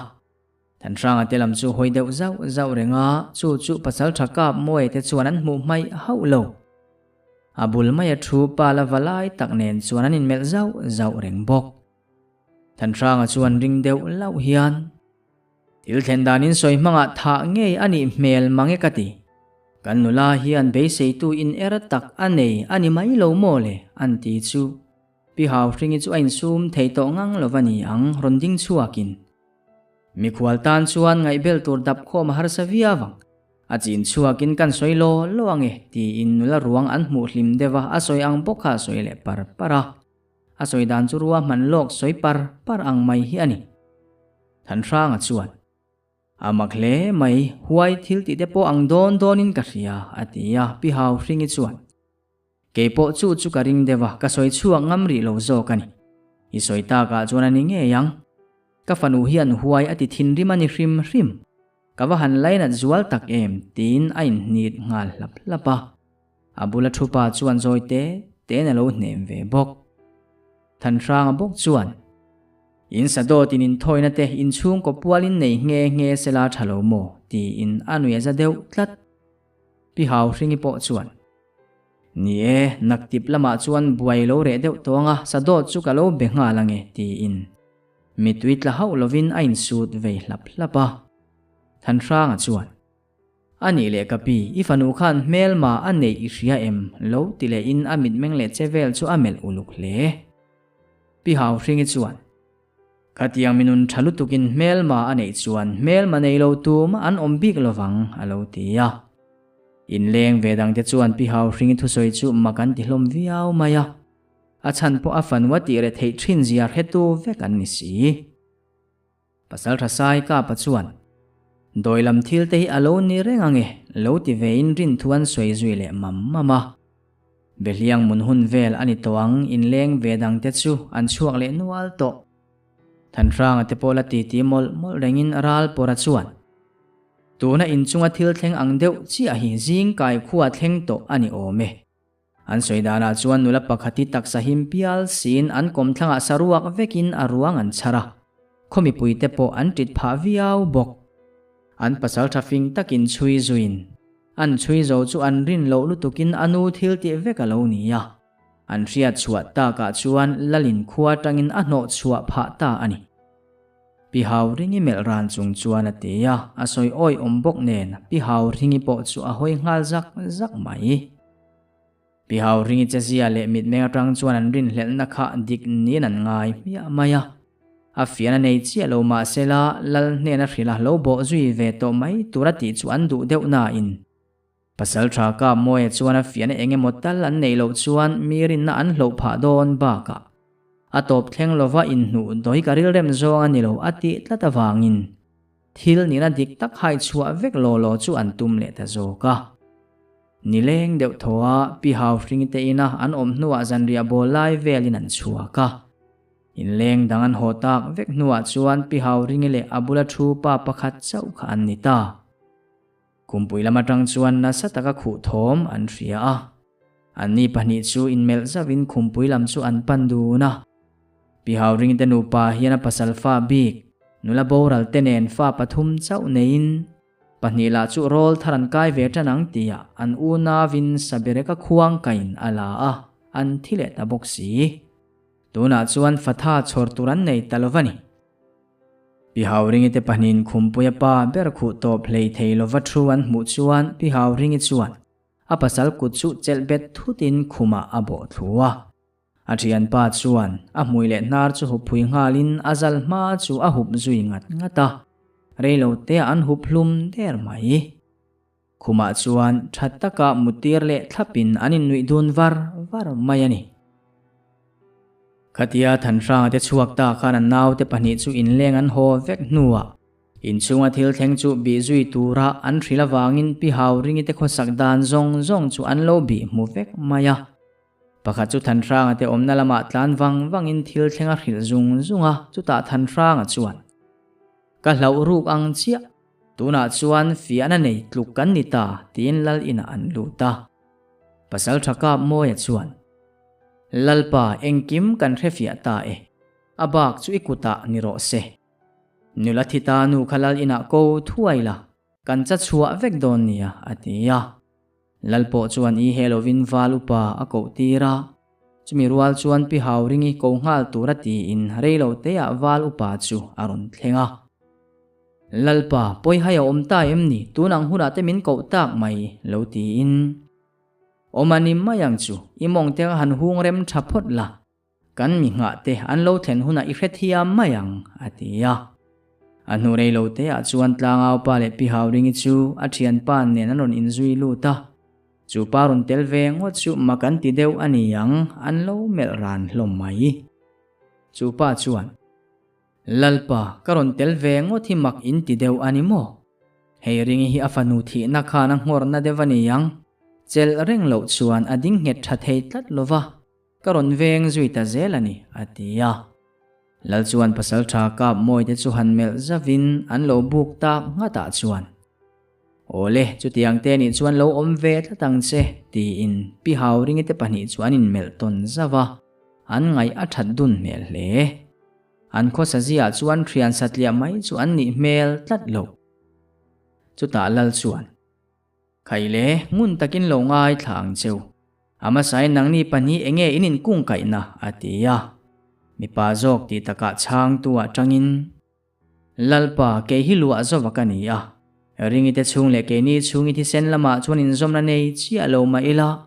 Thanhranga te lam chu hawi deuh zauh zauh reng a, chu chu Pasaltha Kap Mawi te chuan an hmuh hmaih hauh lo. A bul maia thu pa la va lai tak nen chuan an inmelh zauh zauh reng bawk. Thanhranga chuan ring deuh lauh hian, Thil thlen danin sawi hmangah thah ngei a nih hmel mang e ka ti. Kan nula hian beiseitu in er tak a nei a ni mai lo maw le? an ti chu. Pi Hauhringi chu a insum thei tawh ngang lo va ni ang rawn ding chhuakin. Mikhual tan chuan ngaihbel tur dap khawm a harsa viau ang. A chin chhuakin kan sawi law law ang e tiin nula ruang an hmuh hlim deuh a, a sawi ang bawk kha a sawi leh par par a. A sawi dan chu rua hman lawk sawi par par ang mai hi a ni. Thanhranga chuan, A mak hle mai, huai thil tih te pawh ang dawn dawnin ka hria, a ti a, Pi Hauhringi chuan, Kei pawh chu chu ka ring deuh a, ka sawi chhuak ngam rih lo zawk a ni. I sawi takah chuan a ni ngei ang. Ka fanu hian huai a ti thinrim a ni hrim hrim. Ka va han lainat zual tak em, tiin a inhnit nghal hlap hlap a. A bula thu pa chuan zawi te tein a lo hnem ve bawk. Thanhranga bawk chuan, In sa dawtin inthawina te inchhungkaw pualin nei nghe nghe sela tha lo maw? tiin a nui a za deuh tlat. Pi Hauhringi pawh chuan, Ni e, naktip lamah chuan buai lo reh deuh tawng a, sa dawt chu ka lo be nghal ange, tiin mitui tla hauh lovin a insut vei hlap hlap a. Thanhranga chuan, A nih leh ka pi, i fanu khan hmelma a neih i hria em? lo ti lehin a mitmeng leh che vel chu a melh uluk hle. Pi Hauhringi chuan. Khatiang minun tha lutukin hmelma a neih chuan hmelma nei lo tumah an awm bik lovang, a lo ti a. Inleng ve dangte chuan Pi Hauhringi thusawi chu mak an ti hlawm viau mai a. A chhan pawh a fanua tih reh theih thin zia hretu vek an ni si. Pasal tha sai kapa chuan, Dawi lam thil te hi a lo ni reng ange, lo ti vein rinthu an sawi zui leh mam mam a. Behliang mun hun vel a ni tawh ang, inleng ve dang te chu an chhuak leh nual tawh. Thanhranga te pawh la titi mawlh mawlh rengin ral pawra chuan, Tuna inchunga thil thleng ang deuh chiah hi zing kai khua thleng tawh a ni awm e. An sawi danah chuan nula pakhat hi taksa him pial siin an kawmthlangah saruak vekin a ruang an chhar a, khaw mipuite pawh an ṭit phah viau bawk. An pasal ṭha fing takin chhui zuiin an chhui zo chu an rin loh lutukin a nu thil tih vek a lo ni a, an hriat chhuah takah chuan Lalin khua ṭangin a hnawh chhuah phah ta a ni. Pi Hauringi melh ran chung chuan a ti a, a sawi awih awm bawk nen Pi Hauringi pawh chu a hawi nghal zak zak mai. Pi Hauringi chezia leh mitmeng atang chuan an rinhlelhna kha dik niin an ngai hmiah mai a. A fian a nei chiah lo mahsela Lal hnena hrilh a lo bawh zui ve tawh mai tur a tih chu an duh deuh nain Pasal tha kap Mawia chuan a fiahna eng emaw tal an neih loh chuan mi rinna an hloh phah dawn bakah a tawp thleng lova inhnuh dawi ka rilrem zawng a ni lo a tih tlat avangin thil nihna dik tak hai chhuah vek law law chu an tum leh ta zawk a. Nileng deuh thaw a Pi Hauhringi te ina an awm hnuah zanriah bawl lai velin an chhuak a. Inleng dang an haw tak vek hnuah chuan Pi Hauhringi leh a bula thu pa pakhat chauh kha an ni ta. Khumpui lam atang chuan nasa taka khuh thawm an hria a. Anni pahnih chu inmelh zauhin khumpui lam chu an pan dun a. Pi Hauringte nupa hian a pasal fa bik, nula boral te nen fa pathum chauh neiin, pahnih lah chu rawl thar an kai ve tan ang tihah an unauin Sabereka khuang kain a la a, an thi leh ta bawk si. Tunah chuan fatha chhawr tur an nei ta lo va ni. Pi Hauringi te pahnihin Khumpuia pa ber khuh tawp hlei thei lova thu an hmuh chuan Pi Hauringi chuan a pasal kut chu chelh bet thutin khumah a bawh thlu a. A thianpa chuan a hmui leh hnar chu hup phui nghalin a zal hma chu a hup zui ngat ngat a, reilo teah an hup hlum der mai. Khumah chuan tha taka mutir leh thlapin an innuih dun var var mai a ni. Khatia Thanhranga te chhuak ta khan an naute pahnih chu inleng an haw vek hnuah inchhunga thil thleng chu bih zui tura an hrilh avangin Pi Hauringi te khawsak dan zawng zawng chu an lo bih hmu vek mai a. Pakhat chu Thanhranga te awmna lamah tlan vang vangin thil thleng a hrilh zung zung a, chutah Thanhranga chuan, Ka hlauh ruk ang chiah. Tunah chuan fiahna nei tluk kan ni ta tiin Lal inah an lut a. Pasal tha kap Mawia chuan, Lalpa engkim kan hre fiah ta e, a bak chu i kutah ni rawh se. Nula thi ta nu kha Lal inah ko thuai la, kan cha chhuah vek dawn nia a ti a. Lal pawh chuan i he lovin val upa a koh tir a, chumi rual chuan Pi Hauringi ko nghal tura tiin reilo teah val upa chu a rawn thleng a. Lalpa, pawihai a awm ta em ni? Tun ang hunah te min koh tak mai, lo tiin. Awm a ni mai ang chu, i mawng te kha han hung rem tha phawt la, kan mi nghah te an lo thlen hunah i hrethiam mai ang, a ti a. A hnu rei lo te ah chuan Tlangaupa leh Pi Hauringi chu a thianpa nen an rawn inzui lut a. Chu pa rawn tel ve ngawt chu mak an ti deuh a ni ang, an lo melh ran hlawm mai. Chu pa chuan. Lalpa, ka rawn tel ve ngawt hi mak in ti deuh a ni maw? Hei ringi hi a fanu thihna khan a nghawrna deuh a ni ang. Chelh reng loh chuan a ding nghet tha thei tlat lo va, ka rawn veng zui ta zel a ni, a ti a. Lal chuan pasal tha kap mawite chu han melh zavin an lo buk tak nghatah chuan, Awle, chutiang te nih chuan lo awm ve tlat ang che, tiin Pi Hauringi te pahnih chu an inmelh tawn zauh a, an ngaih a that dun hmel hle. An khawsa ziah chuan thian satliah mai chu an nih hmel tlat lo. Chutah Lal chuan, Khaile, ngun takin lo ngaithla ang cheu. A hmasain nangni pahnih enge in inkungkaihna? a ti a. Mipa zawk tih takah chhangtu ah tangin, Lalpa, kei hi luah zova ka ni a. Ringite chhung leh keini chhungi thisen lamah chuan inzawmna nei chiah lo mah ila,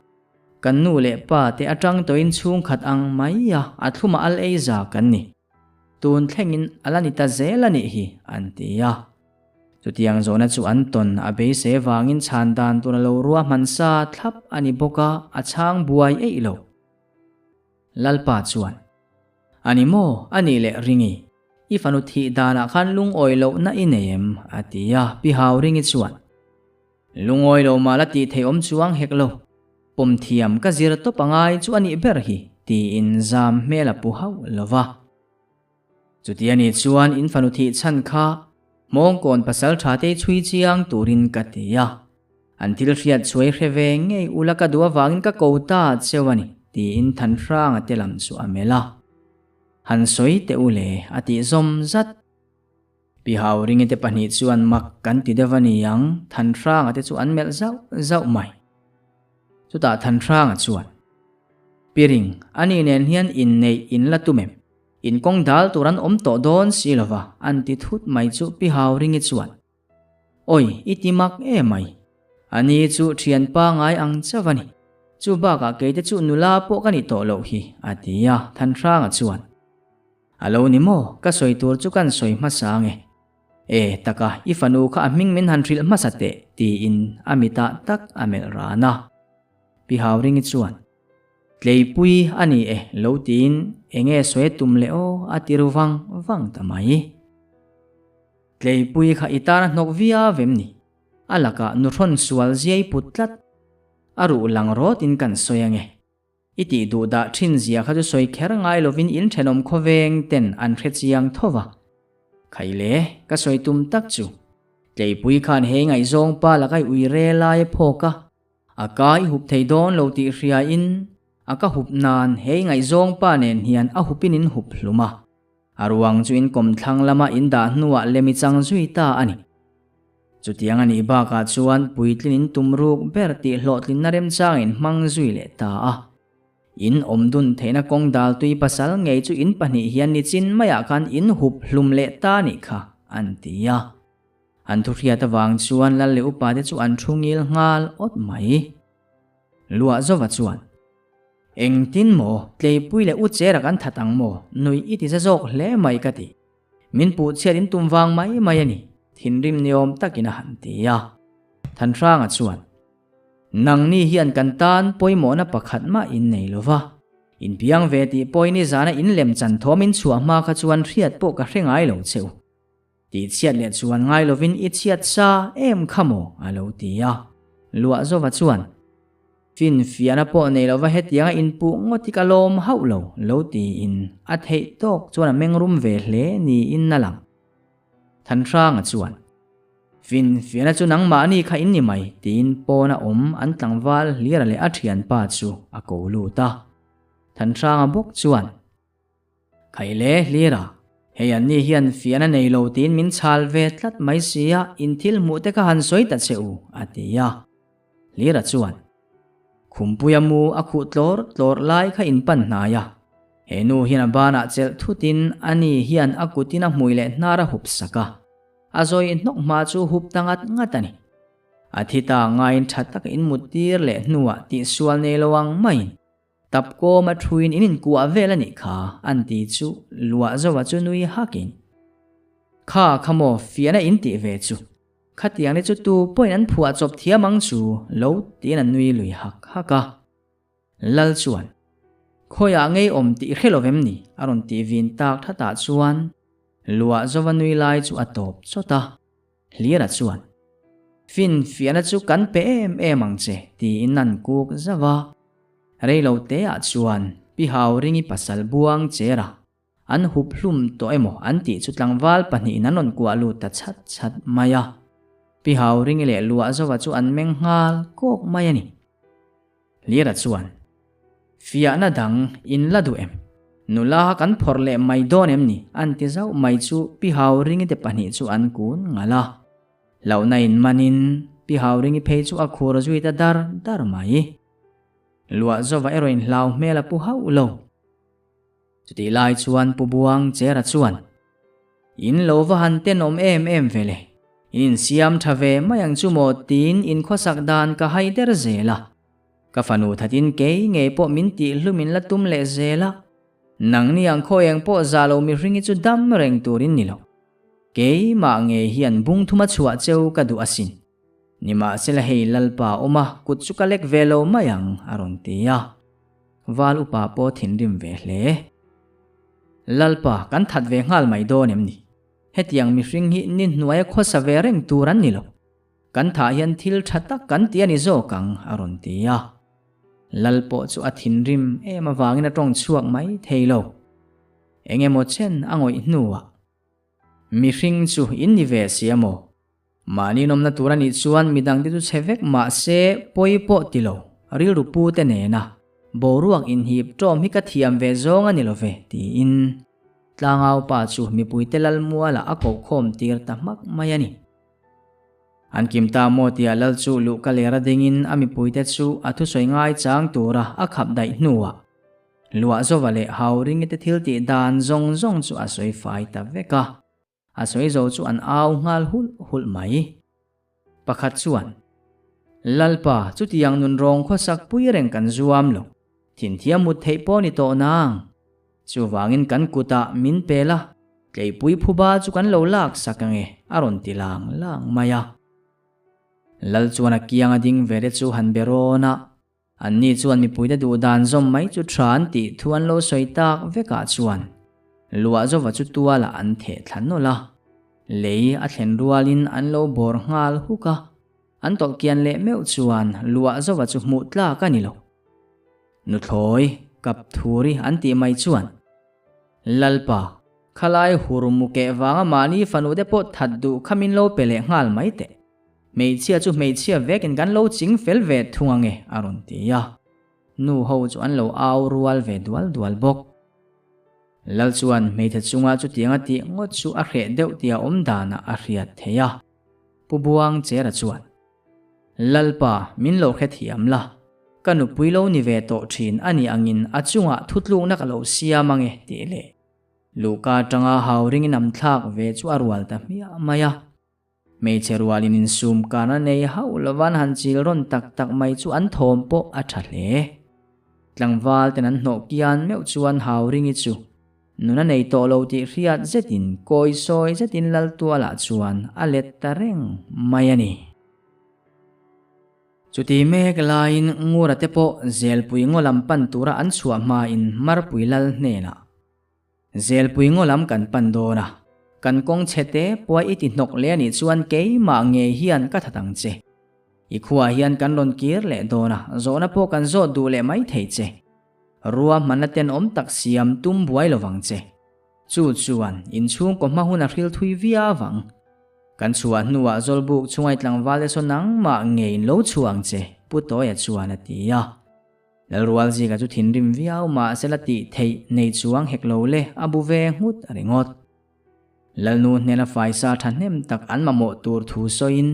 kan nu leh pa te atang tawhin chhungkhat ang mai a, a thlumah al ei za kan ni. tun thlengin a la ni ta zel a nih hi, an ti a. Chutiang zawhna chu an tawn a beisei vangin chhan dan tur a lo ruahman sa thlap a ni bawk a, a chhang buai eih lo. Lalpa chuan, A ni maw, a nih leh Ringi, i fanu thih danah khan lungawi lohna i nei em? a ti a, Pi Hau Ringi chuan, Lungawi lo mah la tih theih awm chuang hek lo, pawm thiam ka zir tawp a ngai chu a nih ber hi, tiin zam hmel a pu hauh lo va. Chuti a nih chuan in fanu thih chhan kha Hmawngkawn pasal tha te chhui chiang turin ka ti a, an thil hriat chhuai hre ve ngei ula ka duh avangin ka ko ta cheu a ni, tiin Thanhranga te lam chu a melh a. Han sawi teh u le, a tih zawm zat. Pi Hauringi te pahnih chuan mak kan ti deuh a ni ang, Thanhranga te chu an melh zauh zauh mai. Chutah Thanhranga chuan, Piring, ani nen hian inneih in la tum em? In kawng dal tur an awm tawh dawn si lova, an ti thut mai chu Pi Hauringi chuan, Awi, i ti mak e mai. Ani chu thian pangai ang chauh a ni. Chu bakah keite chu nula pawh ka nih tawh loh hi, a ti a, Thanhranga chuan, A lo ni maw, ka sawi tur chu kan sawi hmasa ange. E, taka, i fanu kha a hming min han hrilh hmasa teh, tiin a mitah tak a melh ran a. Pi Hauringi chuan, Tleipui a ni e, lo tiin enge sawi tum leh aw a ti ru vang vang ta mai. Tleipui kha i tana hnawk viau em ni? A lakah nuhrawn sual ziai put tlat. A ruh lang rawtin kan sawi ange. I tih duh dah thin zia kha chu sawi kher ngai lovin in thenawm khawveng ten an hre chiang tho va. Khaile, ka sawi tum tak chu. Tleipui khan he ngaihzawng pa lakai ui re lai a phawk a. A ka i hup thei dawn lo tih hria in a ka hup nan he ngaihzawng pa nen hian a hupin in hup hlum a. A ruang chu in kawmthlang lama in dah hnuah lem i chang zui ta a ni. Chutiang a nih bakah chuan puitlin in tum ruk ber tih hlawhtlinna remchang in hmang zui leh ta a. In awm dun theihna kawng dal tui pasal ngei chu in pahnih hian nichin maiah khan in hup hlum leh ta nih kha, an ti a. An thuhriat avang chuan lal leh upa te chu an thu ngil nghal awt mai. Luah Zova chuan, Engtin maw, Tleipui leh u Chera kan that ang maw, nui i ti za zawk hle mai ka ti. Min puh chhiat in tum vang mai mai a ni, thinrim ni awm takin a han ti a. Thanhranga chuan, Nangni hian kan tan pawimawhna pakhat mah in nei lo va, in piang ve tih pawhin i zana in lem chan thawm in chhuah hma kha chuan hriat pawh ka hre ngai lo che u. Tih chhiat leh chuan ngai lovin i chhiat sa em kha maw? a lo ti a. Luah Zova chuan, Finfiahna pawh nei lova hetianga inpuh ngawt hi ka lawm hauh lo, lo tiin a theih tawk chuan a mengrum ve hle niin a lang. Thanhranga chuan, Finfiahna chu nangmahni kha in ni mai, tiin pawna awm an tlangval Hlira leh a thianpa chu a ko lut a. Thanhranga bawk chuan, Khaile Hlira, hei an ni hian fiahna nei lo tiin min chhal ve tlat mai sia, in thil hmuh te kha han sawi ta che u, a ti a. Hlira chuan, Khumpuia mu a khuh tlawr tlawr lai kha in pan hnai a, he nu hian a banah chelh thutin a ni hian a kutin a hmui leh hnar a hup sak a, a zawi hnawk hma chu hup ta ngat ngat a ni. A thi ta ngaiin tha taka in mut tir leh hnuah tihsual nei lo ang maiin Tap kawm a thuin in inkuah vel a nih kha, an ti chu luah zova chu nui hakin, Kha kha maw fiahna in tih ve chu, khatiang te chu tu pawhin an phuah chawp thiam ang chu lo tiin a nui lui hak hak a. Lal chuan, Khawiah ngei awm tih i hre lo vem ni? a rawn tih vin tak thatah chuan luah zova nui lai chu a tawp chawt a. Hlira chuan, Finfiahna chu kan pe em em ang che, tiin an kuk zauh a. Reilo teah chuan Pi Hauringi pasal buang chera an hup hlum tawh emaw an tih chu tlangval pahnihin an rawn kuah lut ta chhat chhat mai a. Pi Hauringi leh Luahzova chu an meng nghal kawk mai a ni. Hlira chuan, Fiahna dang in la duh em? Nula kan phawrh leh mai dawn em ni? An ti zauh mai chu Pi Hauringi te pahnih chu an kun ngalh a. Hlauhna in manin Pi Hauringi phei chu a khur zui ta dar dar mai. Luah zova erawh in hlau hmel a pu hauh lo. Chutih lai chuan Pu Buang Chera chuan, In lo va han tenawm em em ve le, in insiam tha ve mai ang chu maw tiin in khawsak dan ka hai der zel a. Ka fanu thatin kei ngei pawh min tih hlum in la tum leh zel a. Nangni ang khaw eng pawh za lo mihring hi chu dam reng turin ni lo. Keimah ngei hian bung thuma chhuah cheu ka duh asin. Nimahsela hei Lalpa awm a, kut chu ka lek ve lo mai ang, a rawn ti a. Val upa pawh thinrim ve hle. Lalpa, kan that ve nghal mai dawn em ni? Hetiang mihring hi ni hnuaia khawsa ve reng tur an ni lo. Kan thah hian thil tha tak kan ti a ni zawk ang, a rawn ti a. Lal pawh chu a thinrim em avangin a tawng chhuak mai thei lo. Eng emaw chen a ngawih hnuah, Mihring chu in ni ve si a maw? Mahni nawmna tur a nih chuan midangte chu chhe vek mah se pawi pawh ti lo, rilru pu te nena boruak inhip tawm hi ka thiam ve zawng a ni lo ve, tiin Tlangau pa chu mipuite Lalmuala a kohkhawm tir ta hmak mai a ni. An kim ta maw tia Lal chu luhka lera dingin a mipuite chu a thusawi ngaichang tura a khap daih hnuah Luah zova leh hau ringite thil tih dan zawng zawng chu a sawi fai ta vek a, a sawi zo chu an au nghal hulh hulh mai. Pakhat chuan, Lalpa, chutiang nun rawng khawsak pui reng kan zuam lo, thinthiam mut theih pawh ni tawh nang. Chuvangin kan kutah min pel a, tleipui phuba chu kan lo lak sak ange, a rawn ti lang lang mai a. Lal chuan a kiang a ding ve te chu han be rawn a, Anni chuan mipuite duh dan zawm mai chu tha an tih thu an lo sawi tak vekah chuan luah zova chu tualah an theh thla nawlh a, lei a thlen rualin an lo bawr nghal huk a, an tawlh kian leh meuh chuan luah zova chu hmuh tlak a ni lo. Nuthlawi, kap thuri an tih mai chuan, Lalpa, khalai hur mu keh vanga mahni fanu te pawh that duh kha min lo pe leh nghal mai teh. Hmeichhia chu hmeichhia vekin kan lo ching fel ve thung ange, a rawn ti a. Nu ho chu an lo au rual ve dual dual bawk. Lal chuan hmeichhe chunga chutiang a tih ngawt chu a hreh deuh tia awm danah a hriat thei a. Pu Buang Chera chuan, Lalpa, min lo hrethiam la. Ka nupui lo ni ve tawh thin a nih angin a chungah thutlukna ka lo siam ange, tih leh Luhka atanga hau ringin am thlak ve chu a rual ta hmiah mai a. Hmeichhe rualin insum karna nei hauh lovan han chil rawn tak tak mai chu an thawm pawh a tha hle. Tlangval ten an hnawh kian meuh chuan Hauringi chu nuna nei tawh lo tih hriat zetin kawi sawi zetin Laltualah chuan a let ta reng mai a ni. Chuti mek laiin Ngura te pawh Zelpui ngaw lam pan tura an chhuah hmain Marpui Lal hnenah Zelpui ngaw lam kan pan dawn a, kan kawng chhe te puai i ti hnawk leh a nih chuan keimah ngei hian ka that ang che. I khuaah hian kan rawn kir leh dawn a, zawhna pawh kan zawt duh leh mai thei che. Ruahmanna tenawm tak siam tum buai lo vang che. Chu chuan inchhungkaw hma hun a hril thui viau ang. Kan chhuah hnuah Zawlbuk chungai tlangval te saw nangmah ngeiin lo chhuah ang che, Pu Tawia chuan a ti a. Lalrualzika chu thinrim viau mahse la tih theih nei chuang hek lo le, a bu ve nghut a ringawt. Lalnu hnena faisa thahnem tak an mamawh tur thu sawiin,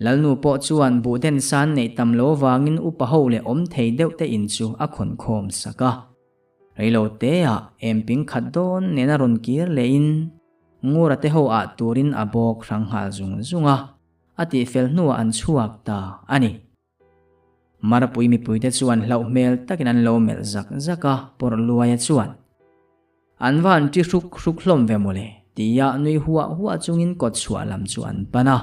Lalnu pawh chuan buhden san neih tam lo vangin upa ho leh awm thei deuh te in chu a khawn khawm sak a. Reilo teah emping khat dawn nena rawn kir lehin Ngura te ho ah turin a bawk hrang nghal zung zung a, a tihfel hnuah an chhuak ta a ni. Marpui mipuite chuan hlauh hmel takin an lo melh zak zak a, pawrh luaia chuan, An va han ṭi hruk hruk hlawm ve mawle, tia nui huah huah chungin kawtchhuah lam chu an pan a.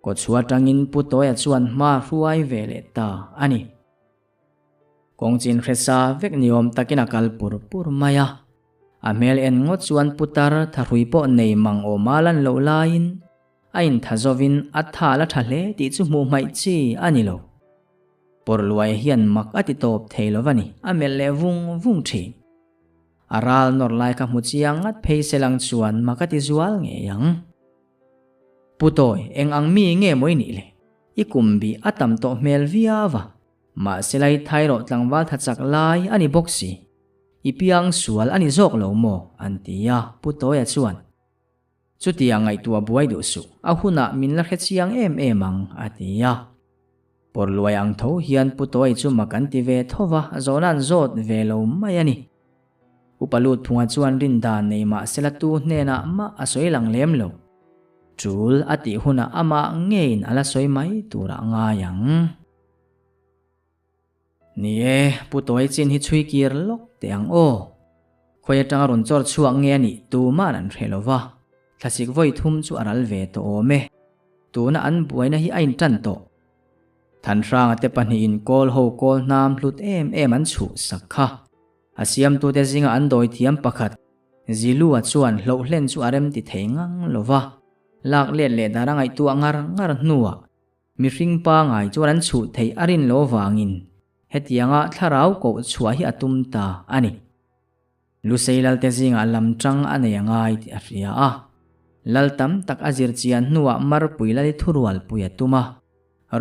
Kawtchhuah aṭangin Pu Tawia chuan hma hruai ve leh ta a ni. Kawngchin hresa vek ni awm takin a kal pur pur mai a. A hmel en ngawt chuan putar thahrui pawh nei mang awma lan loh laiin, A intha zovin a tha la tha hle tih chu hmuh hmaih chi a ni lo. Pawrhluaia hian mak a ti tawp thei lo va ni, a melh leh vung vung thin. A ral nawr lai kha hmu chiang ngat phei se lang chuan mak a ti zual ngei ang. Pu Tawi, eng ang mi nge maw i nih le? I kum bih a tam tawh hmel viau a, mahse lai thairaw tlangval tha chak lai a ni bawk si. I piang sual a ni zawk lo maw? an ti a, Pu Tawia chuan. Chutia ngaihtuah buai duh suh, a hunah min la hre chiang em em ang, a ti a. Pawrhluai ang tho hian Pu Tawi chu mak an ti ve tho va, zawhna an zawt ve lo mai a ni. Upa Lutphunga chuan rindan nei mah sela tu hnenah mah a sawi lang lem lo. Tul a tih hunah amah ngeiin a la sawi mai turah a ngai ang. Ni e, Pu Tawi chin hi chhui kir lawk teh ang aw. Khawi atanga rawn chawr chhuak nge a nih tuma'n an hre lo va, thlasik vawi thum chu a ral ve tawh awm e. Tuna an buaina hi a intan tawh. Thanhranga te pahnihin kawl ho kawl hnam hlut em em an chhuh sak kha. A siamtute zinga an dawi thiam pakhat, Zilua chuan hloh hlen chu a rem ti thei ngang lo va, lak let leh dar a ngaihtuah ngar ngar hnuah mihring pangai chuan an chhuh theih a rin lo vangin hetianga thlarau koh chhuah hi a tum ta a ni. Lusei lalte zingah lam tang a nei a ngai tih a hria a, lal tam tak a zir chian hnuah Marpui lali thurualpui a tum a.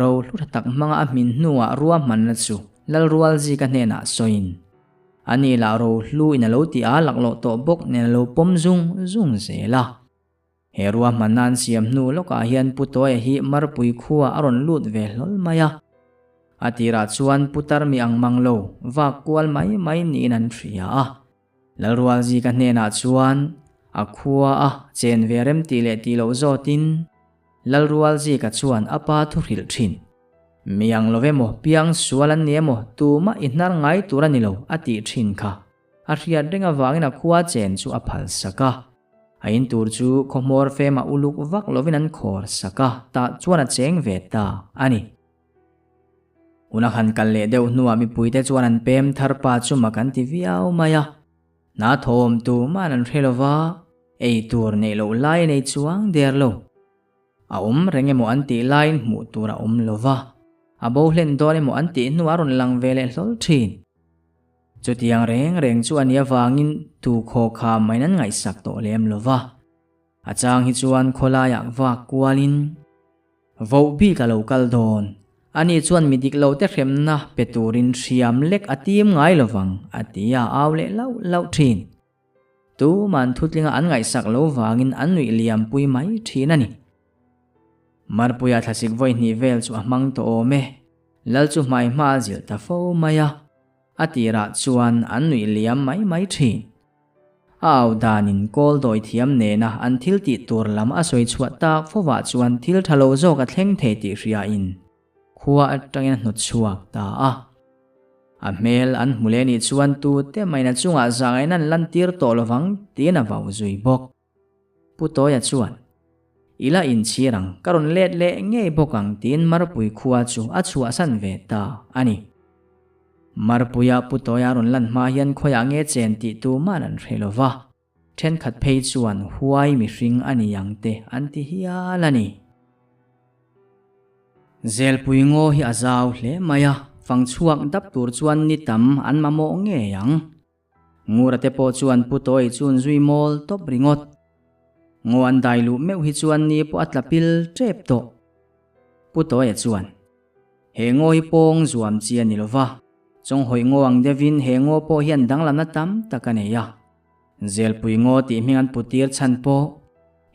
Ro hlu tha tak hmanga a hmin hnuah ruahmanna chu Lalrualzika hnenah sawiin, Ani lah ro hlu in a lo ti a laklawh tawh bawk nen a lo pawm zung zung zel a. He ruahmanna an siam hnu lawkah hian Pu Tawia hi Marpui khua a rawn lut ve hlawl mai a. A tirah chuan Putar mi ang mang lo, vak kual mai mai niin an hria a. Lalrualzika hnenah chuan a khua a chen ve rem tih leh tih loh zawtin Lalrualzika chuan a pa thu hrilh thin. Mi ang lo emaw, piang sual an ni emaw, tumah i hnar ngai tur a ni lo a tih thin kha. A hriat reng avangin a khua chen chu a phal sak a. A in tur chu khawhmawr fema uluk vak lovin an khawr sak a, tah chuan a cheng ve ta a ni. Hun a han kal leh deuh hnuah mipuite chuan an pem thar pa chu mak an ti viau mai a. Hna thawm tuman an hre lo va, ei tur neih loh lai a nei chuang der lo. A awm reng emaw an tih laiin hmuh tur a awm lo va, a bo hlen dawn emaw an tih hnuah a rawn lang ve leh hlawl thin. Chutiang reng reng chu a nih avangin tu khaw kha maiin an ngaihsak tawh lem lo va. A chang hi chuan khawlaiah vak kualin Voh bik a lo kal dawn. Ani chuan mi dik lo te hremna pe turin hriam lek a tim ngai lo vang, a ti a, au leh lauh lauh thin. Tuman thutlinga an ngaihsak lo vangin an nuih liam pui mai thin a ni. Marpuia thlasik vawi hnih vel chu a hmang tawh awm e. Lal chu hmai hma a zilh ta fo mai a. A tirah chuan an nuih liam mai mai thin. A au danin kawl dawi thiam nena an thil tih tur lam a sawi chhuah tak fovah chuan thil tha lo zawk a thleng thei tih hriain khua atangin a hnawt chhuak ta a. A hmel an hmu leh nih chuan tute maina chungah zahngaihna an lantir tawh lovang tiin a vau zui bawk. Pu Tawia chuan, I la inchhir ang, ka rawn let leh ngei bawk ang tiin Marpui khua chu a chhuahsan ve ta a ni. Marpuia Pu Tawia rawn lan hma hian khawiah nge chen tih tuman an hre lo va, thenkhat phei chuan huai mihring a ni ang te an ti hial a ni. Zelpui ngaw hi a zau hle mai a, fang chhuak dap tur chuan ni tam an mamawh ngei ang. Ngura te pawh chuan Pu Tawi chu an zui mawl tawp ringawt. Ngaw an dai luh meuh hi chuan ni pawh a tla pil tep tawh. Pu Tawia chuan, He ngaw hi pawng zuam chi a ni lo va, chawnghawih ngaw ang deuhin he ngaw pawh hian danglamna tam tak a nei a. Zelpui ngaw tih hming an pu tir chhan pawh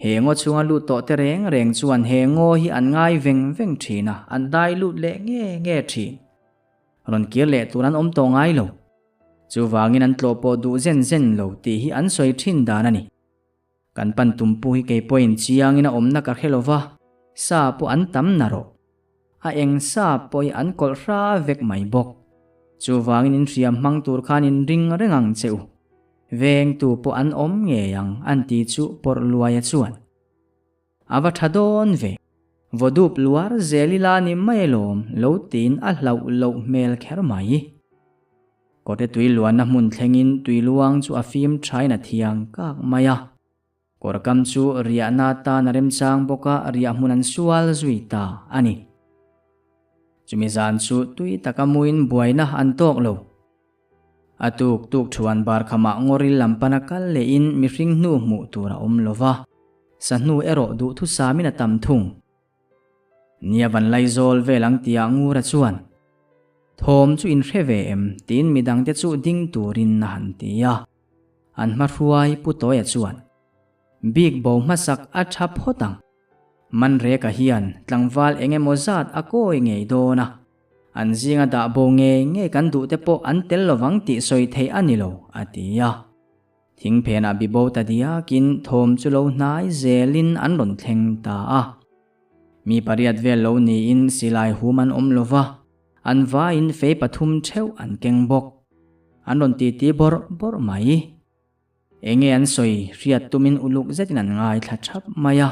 he ngaw chhunga lut tawh te reng reng chuan he ngaw hi an ngai veng veng thin a, an dai lut leh nge nge thin. Rawn kir leh tur an awm tawh ngai lo. Chuvangin an tlawh pawh duh zen zen lo tih hi an sawi thin dan a ni. Kan pan tumpu hi kei pawhin chiangin a awmna ka hre lo va, sa pawh an tam na rawh. A eng sa pawh hi an kawlh hra vek mai bawk. Chuvangin in hriam hmang tur khan in ring reng ang che u. Vengtu pawh an awm ngei ang an ti chu pawrh luaia chuan. A va tha dawn ve. Vawdup luar zel ila ni mai alawm lo tiin a hlauh loh hmel kher mai. Kawte tui luanna hmun thlengin tui luang chu a fim thain a thiang kak mai a. Kawr kam chu riahna tan a remchang bawk a riah hmun an sual zui ta a ni. Chumi zan chu tui taka muin buaina an tawk lo. A tuk tuk thuan bar khamah ngawril lam pana kal lehin mihring hnu hmuh tur a awm lo va, sa hnu erawh duhthusamin a tam thung. Nia van laizawl vel ang tia Ngura chuan, Thawm chu in hre ve em? tiin midangte chu ding turin a han ti a. An hmahruai Pu Tawia chuan, Bik bo hmasak a tha phawt ang. Manreka hian tlangval eng emaw zat a kawi ngei dawn a, an zinga dah bo ngei ngei kan duh te pawh an tel lovang tih sawi theih a ni lo, a ti a. Thingphenah bibo ta diakin thawm chu lo hnai zelin an rawn thleng ta a. Mi pariat vel lo niin silai hum an awm lova, an vaiin fei pathum theuh an keng bawk. An rawn titi bawrh bawrh mai. Enge an sawi hriat tumin uluk zetin an ngaithla thap mai a,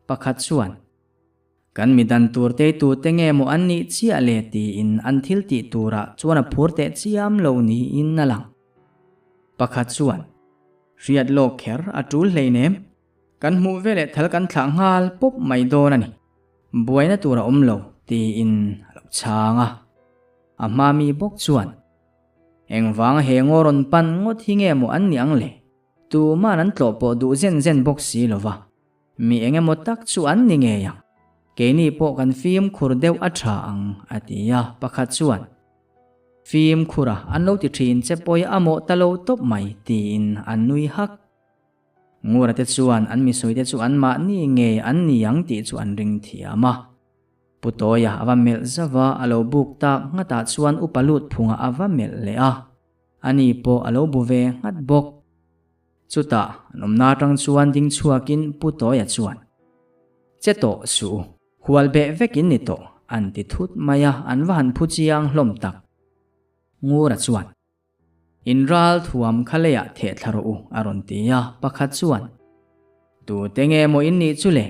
pakhat chuan, Kan mi dan tur tei tute nge maw an nih chiah le tiin an thil tih turah chuan a phur teh chiam lo niin a lang. Pakhat chuan, Hriat lawk kher a tul hleinem, kan hmuh veleh thal kan thlah nghal pawp mai dawn a ni. Buaina tur a awm lo tiin a lo chhang a. A hma mi bawk chuan, Engvanga he ngaw rawn pan ngawt hi nge maw an nih ang le? Tuman an tlawh pawh duh zen zen bawk si lo va. Mi eng emaw tak chu an ni ngei ang. Keini pawh kan fimkhur deuh a tha ang, a ti a, pakhat chuan, Fimkhura an lo ti thin che pawi a mawh ta lo tawp mai, tiin an nui hak. Ngura te chuan an misawite chu anmahni ngei an ni ang tih chu an ring thiam a. Pu Tawia a va melh zauh a, a lo buk tak nghatah chuan upa lut phungah a va melh leh a. Ani pawh a lo bu ve nghat bawk. Chutah an awmna atang chuan ding chhuakin Pu Tawia chuan, Che tawh suh u, hual beh vekin ni tawh, an ti thut mai a, an va han phu chiang hlawm tak. Ngura chuan, In ral thuam kha leiah theh thla rawh u, a rawn ti a, pakhat chuan, Tute nge maw in nih chu le?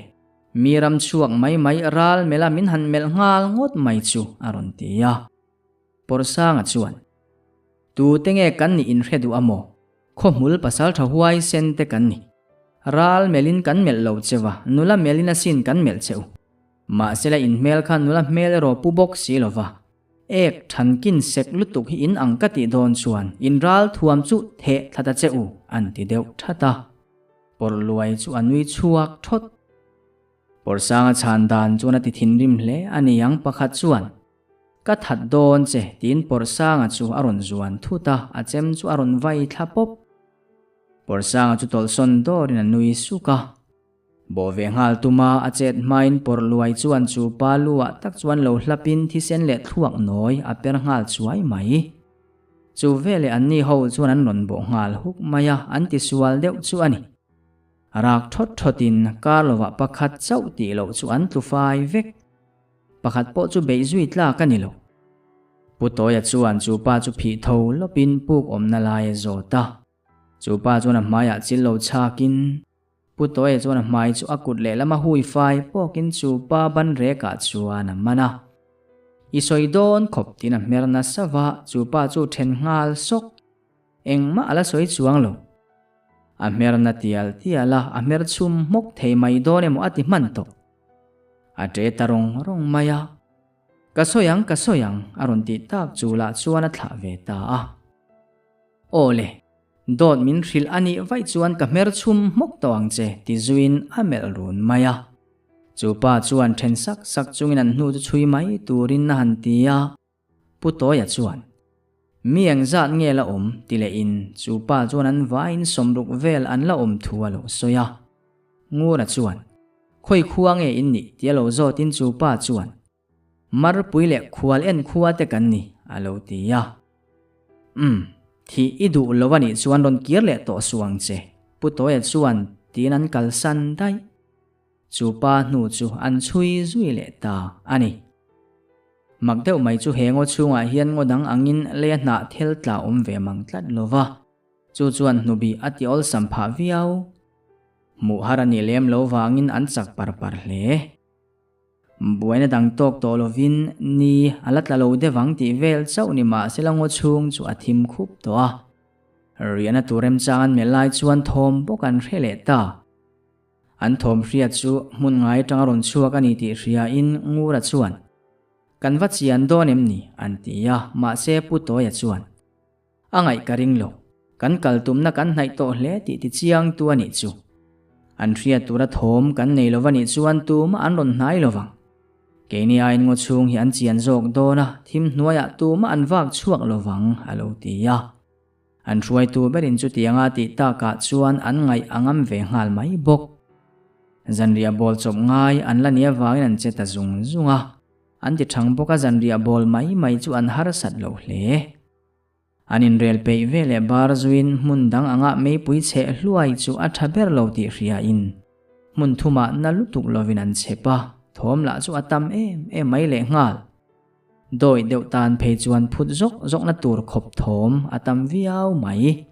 Mi ram chhuak mai mai ral melh a min han melh nghal ngawt mai chu, a rawn ti a. Pawrsanga chuan, Tute nge kan nih in hre duh a maw? Khawhmul pasal tha huai sen te kan ni. Ral melhin kan melh lo che va, nula melhin asin kan melh che u. Mahsela in hmel kha nula hmel erawh pu bawk si lo va. Ek thankin sek lutuk hi in ang ka tih dawn chuan in ral thuam chu theh thla ta che u, an ti deuh that a. Pawrhluai chu a nui chhuak thawt. Pawrhsanga chhan dan chuan a ti thinrim hle a ni ang pakhat chuan, Ka that dawn che tiin Pawrhsanga chu a rawn zuan thut a, a chem chu a rawn vai thla pawp. Pawrhsanga chu tawlhsawn dawrin a nui suk a. Bawh ve nghal tuma a chet hmain pawrh luai chuan chu pa lu ah tak chuan lo hlapin thisen leh thluak nawi a per nghal chuai mai. Chu veleh anni ho chuan an rawn bawh nghal huk mai a, an ti sual deuh chu a ni. Rak thawt thawtin kar lovah pakhat chauh tih loh chu an tlu fai vek. Pakhat pawh chu beih zui tlak a ni lo. Pu Tawia chuan chu pa chu phih tho lawpin puk awmna lai a zawt a. Chu pa chuan a hmaiah chil lo chhakin Pu Tawia chuan a hmai chu a kut lehlam a hui fai pawkin chu pa ban rekah chuan a man a. I sawi dawn khawp tiin a hmer nasa va, chu pa chu then nghal sawk. Engmah a la sawi chuang lo. A hmer na tial tial a, a hmer chhum hmawk thei mai dawn emaw a ti hman tawh. A ṭe ta rawng rawng mai a. Ka sawi ang, ka sawi ang, a rawn tih tak chu lah chuan a thlah ve ta a. Aw le, Dawt min hrilh a nih vaih chuan ka hmer chhum hmawk tawh ang che, ti zuiin a melh run mai a. Chu pa chuan then sak sak chungin an hnu chu chhui mai turin a han ti a. Pu Tawia chuan, Mi engzat nge la awm? ti lehin chu pa chuan an vaiin sawmruk vel an la awm thu a lo sawi a. Ngura chuan, Khawi khua nge in nih? ti a lo zawtin chu pa chuan, Marpui leh khual en khua te kan ni, a lo ti a. Umm, thih i duh lo a nih chuan rawn kir leh tawh suh ang che, Pu Tawia chuan tiin an kalsan daih. Chu pa hnu chu an chhui zui leh ta a ni. Mak deuh mai chu he ngaw chhungah hian ngaw dang angin lei a hnah thel tla awm ve mang tlat lo va, chu chuan hnubih a ti awlsam phah viau. Hmuh har a nih lem lo vangin an chak par par hle. Buaina dang tawk tawh lovin ni a la tla lo deuh ang tih vel chauh ni mah sela ngaw chhung chu a thim khup tawh a. Riahna tur remchang an melh lai chuan thawm bawk an hre leh ta. An thawm hriat chu hmun ngai atanga rawn chhuak a ni tih hriain Ngura chuan, Kan va chian dawn em ni? an ti a, mahse Pu Tawia chuan, A ngaih ka ring lo. Kan kal tumna kan hnaih tawh hle tih ti chiang tu a nih chu. An hriat tura thawm kan nei lova nih chuan tumah an rawn hnai lo vang. Keini aiin ngaw chhung hi an chian zawk dawn a, thim hnuaiah tumah an vak chhuak lo vang, a lo ti a. An hruaitu berin chutianga tih takah chuan an ngaih a ngam ve nghal mai bawk. Zanriah bawl chawp ngai an la nih avangin an che ta zung zung a. An ti thang bawk a zanriah bawl mai mai chu an harsat lo hle. An inrel peih ve leh bar zuiin hmun dang angah meipui chheh hluai chu a tha ber lo tih hriain hmun thumah na lutuk lovin an chhep a, thawm lah chu a tam em em mai lehnghal. Dawi deuh tan phei chuan phut zawk zawkna tur khawp thawm a tam viau mai.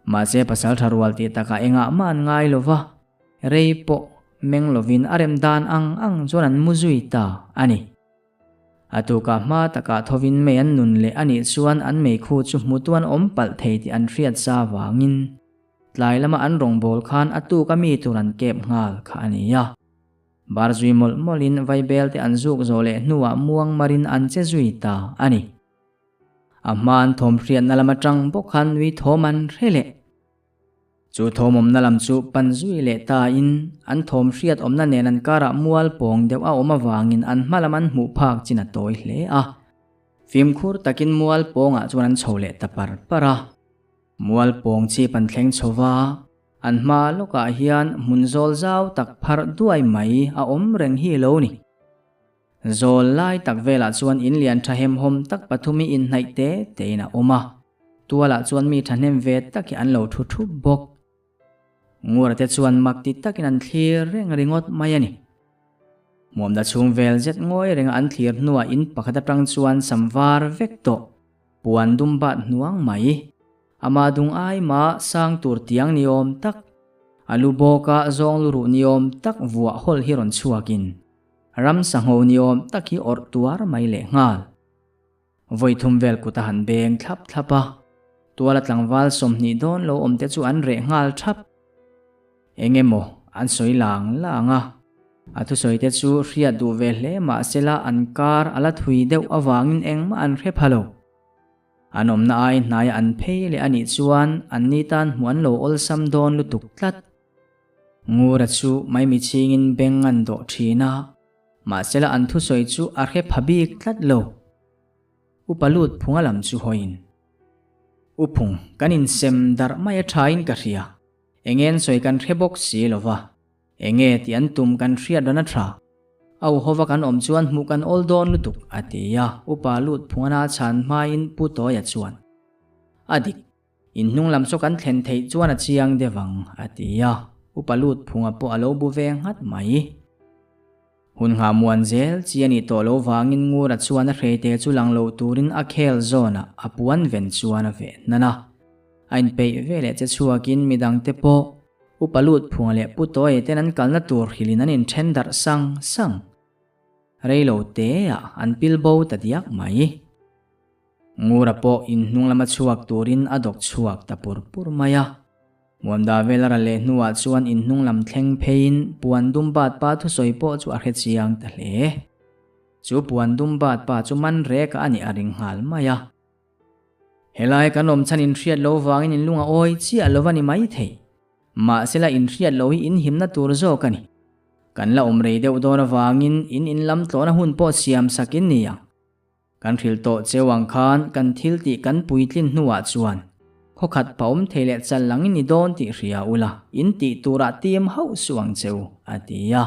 Mahse pasaltha rual tih takah engah mah an ngai lo va, rei pawh meng lovin a rem dan ang ang chuan an mu zui ta a ni. A tukah hma takah thovin mei an nun leh a nih chuan an meikhu chu hmutu an awm palh thei tih an hriat sa vangin tlai lama an rawngbâwl khan a tuka mi tur an kep nghal kha a ni a. Bar zui mawlh mawlhin vaibel te an zuk zawh leh hnuah muang marin an che zui ta a ni. A hma an thawm hriatna lam atang bawk khan nui thawm an hre leh. Chu thawm awmna lam chu pan zui leh ta in an thawm hriat awmna nen an karah mual pawng deuh a awm avangin an hma lam an hmuh phak chin a tawi hle a. Fimkhur takin mual pawngah chuan an chho leh ta par par a. Mual pawng chip an thleng chho va, an hma lawkah hian hmun zawl zau tak pharh duai mai a awm reng hi lo ni. Zawl lai tak velah chuan in lian thahemhawm tak pathum hi inhnaih te tein a awm a, tualah chuan mi thahnem ve tak hi an lo thu thup bawk. Ngura te chuan mak ti takin an thlir reng ringawt mai a ni. Hmuamda chhung vel zet ngawi renga an thlir hnuah in pakhat atang chuan sam var vek tawh, puan dum bat hnuang mai. Amah dung ai mah sang tur tiang ni awm tak, a lu bawka zawng luruh ni awm tak vuah hawlh hi rawn chhuakin, Ram sangho ni awm tak hi awrh tuar mai leh nghal. Vawi thum vel kut a han beng thlap thlap a, tuala tlangval 20 dawn lo awm te chu an reh nghal thap. Eng emaw an sawi lang lang a, a thusawi te chu hriat duh ve hle mah sela an kar a la thui deuh avangin engmah an hre pha lo. An awmna ai hnaia an phei leh a nih chuan an ni tan hmuh an lo awlsam dawn lutuk tlat. Ngura chu maimi chhingin beng an dawh thin a, mahsela an thusawi chu a hre pha bik tlat lo. Upa lut phunga lam chu hawiin, U Phung, kan insem darh mai a thain ka hria, enge an sawi kan hre bawk si lo va, enge tih an tum kan hriat ran a tha. A uhova kan awm chuan hmuh kan awl dawn lutuk, a ti a, Upa lut phunga na chhan hmain Pu Tawia chuan, A dik. In hnung lam saw kan thlen theih chuan a chiang deuh ang, a ti a, upa lut phunga pawh a lo bu ve nghat mai. Hun nghah muan zel chi a nih tawh lo vangin Ngura chuan a hreite chu lang lo turin a khel zawnah a puan ven chuan a veh hnan a. A inpeih ve leh che chhuakin midangte pawh upa lut phunga leh pu Tawia ten an kalna tur hrilhin an inthen darh sang sang. Reilo teah an pil bo ta diak mai. Ngura pawh in hnung lama chhuak turin a dawk chhuak ta pur pur mai a. Muamda vel a ra leh hnuah chuan in hnung lam thleng pheiin puan dum bat pa thusawi pawh chu a hre chiang ta hle. Chu puan dum bat pa chu man rek a nih a ring nghal mai a. Helai kan awm chhan in hriat lo vangin in lung a awi chiah lo a ni mai thei. Mahsela in hriat lo hi in himna tur zawk a ni. Kan la awm rei deuh dawn avangin in in lam tlawhna hun pawh siam sak in ni ang. Kan hrilh tawh cheu ang khan kan thil tih kan puitlin hnuah chuan khawkhat pa awm thei leh chal lang in ni dawn tih hria ula, in tih turah tim hauh suh ang cheu, a ti a.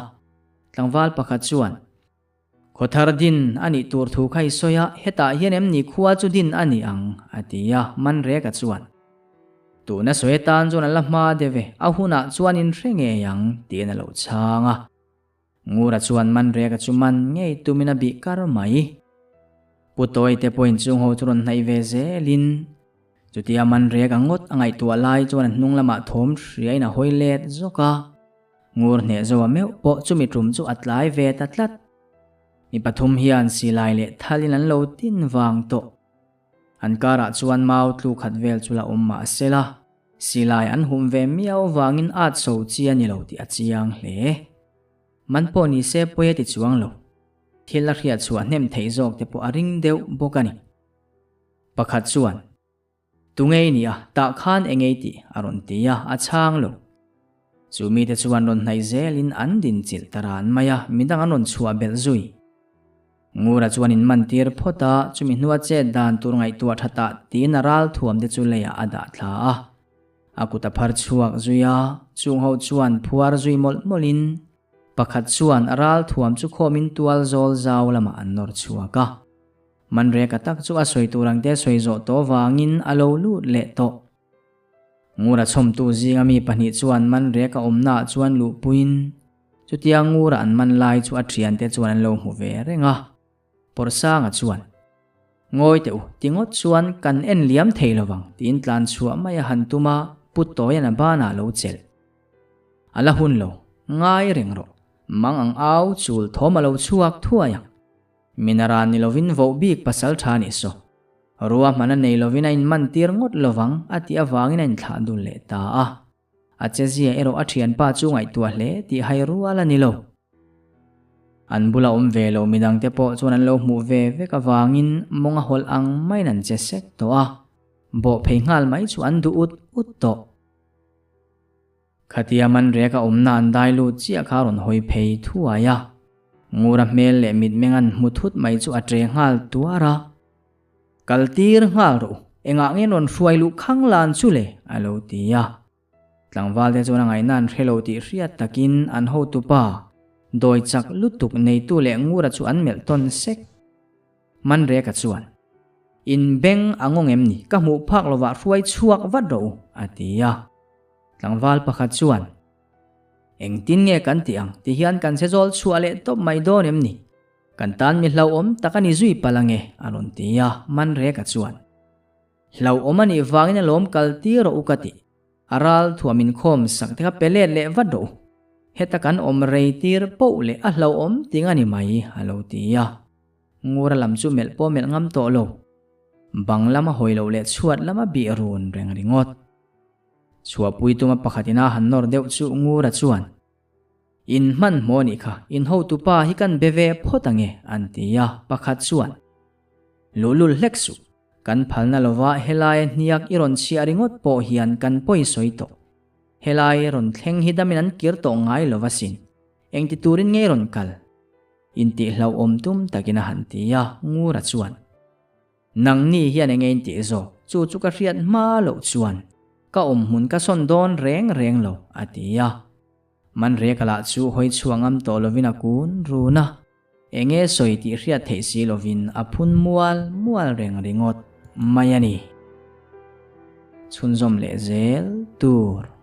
Tlangval pakhat chuan, Khawthar din a nih tur thu kha i sawi a, hetah hian em ni khua chu din a ni ang, a ti a, Manreka chuan, Tuna sawi atan chuan a la hma deuh e, a hunah chuan in hre ngei ang, tiin a lo chhang a. Ngura chuan Manreka chu man ngei tumin a bih kar mai. Pu Tawite pawhin chung ho chu rawn hnaih ve zelin chutia Manreka ngawt a ngaihtuah lai chuan a hnung lamah thawm hriain a hawi let zawk a. Ngur hneh zoa meuh pawh chumi tum chu a tlai ve ta tlat. Mi pathum hian silai leh thalin an lo tin vang tawh. An karah chuan mau tlu khat vel chu la awm mah sela, Silai an hum ve miau vangin at so chi a ni lo tih a chiang hle. Man pawh ni se pawi a ti chuang lo. Thil a hriat chhuah hnem theih zawk te pawh a ring deuh bawk a ni. Pakhat chuan, Tu ngei nia, tah khan eng ei tih a rawn ti a, a chhang lo. Chu mite chuan rawn hnaih zelin an din chilh ta ran mai a, midang an rawn chhuah belh zui. Ngura chuan in man tir phawt a, chumi hnua chet dan tur ngaihtuah tha tah tiin a ral thuam te chu leiah a dah thla a. A kut a phar chhuak zui a, chung ho chuan phuar zui mawlh mawlh in pakhat chuan a ral thuam chu khawm in tual zawl zau lamah an nawr chhuak a. Manreka tak chu a sawi tur ang te sawi zawh tawh vangin a lo lut leh tawh. Ngura chhawmtu zinga mi pahnih chuan Manreka awmnaah chuan luhpuiin Chutia Ngura an man lai chu a thiante chuan an lo hmu ve reng a. Pawrsanga chuan, Ngawi teh u, ti ngawt chuan kan en liam thei lovang, tiin tlan chhuah mai a han tum a, Pu Tawia'n a banah lo chelh. A la hun lo, ngai reng rawh. Mang ang au chul thawm a lo chhuak thuai ang. Minara ni lovin voh bik pasal tha nih saw. Ruahman a nei lovin a inman tir ngawt lovang a tih avangin a inthlah dul leh ta a. A chezia erawh a thianpa chu ngaihtuah hle tih hai rual a ni lo. An bula awm ve lo midangte pawh chuan an lo hmuh ve vek avangin mawng a hawlh ang maiin an che sek tawh a. Bawh phei nghal mai chu an duh ut ut tawh. Khatia man rek a awmna an dai lut chiah kha a rawn hawi phei thuai a. Ngura hmel leh mitmeng an hmu thut mai chu a tre nghal tuar a. Kal tir nghal rawh u, engah nge rawn hruai luh khang lan chu le? a lo ti a. Tlangval te chuan a ngaihna an hre lo tih hriat takin an hotupa dawi chak lutuk neitu leh Ngura chu an melh tawn sek. Manreka chuan, In beng a ngawng em ni? Ka hmuh phak lovah hruai chhuak vat rawh u, a ti a. Tlangval pakhat chuan, Engtin nge kan tih ang? Ti hian kan che zawl chhuah leh tawp mai dawn em ni? Kan tan mi hlauhawm tak a ni zui palh ange, a rawn ti a. Manreka chuan, Hlauhawm a nih vangin alawm kal tir rawh u ka ti. A ral thuam inkhawm sak te kha pe let leh vat rawh u. Heta kan awm rei tir poh leh a hlauhawm ting a ni mai, a lo ti a. Ngura lam chu melh pawh melh ngam tawh lo. Bang lama hawi loh leh chhuat lama bih run reng ringawt. Chhuahpui tuma pakhatin a han nawr deuh chu Ngura chuan, In hmanhmawh nih kha, in hotupa hi kan be ve phawt ange, an ti a, pakhat chuan, Luhlul hlek suh, kan phalna lova helai hniak i rawn chhiah ringawt pawh hian kan pawi sawi tawh. Helai rawn thleng hi damin an kir tawh ngai lova sin. Engti turin nge i rawn kal? Intihhlauhawm tum takin a han ti a, Ngura chuan, Nangni hian enge intih zawk? Chu chu ka hriat hma loh chuan ka awm hmun ka sawn dawn reng reng lo, a ti a. Manreka lah chu hawi chhuah ngam tawh lovin a kun run a, enge sawi tih hriat theih si lovin a phun mual mual reng ringawt mai a ni. Chhunzawm leh zel tur.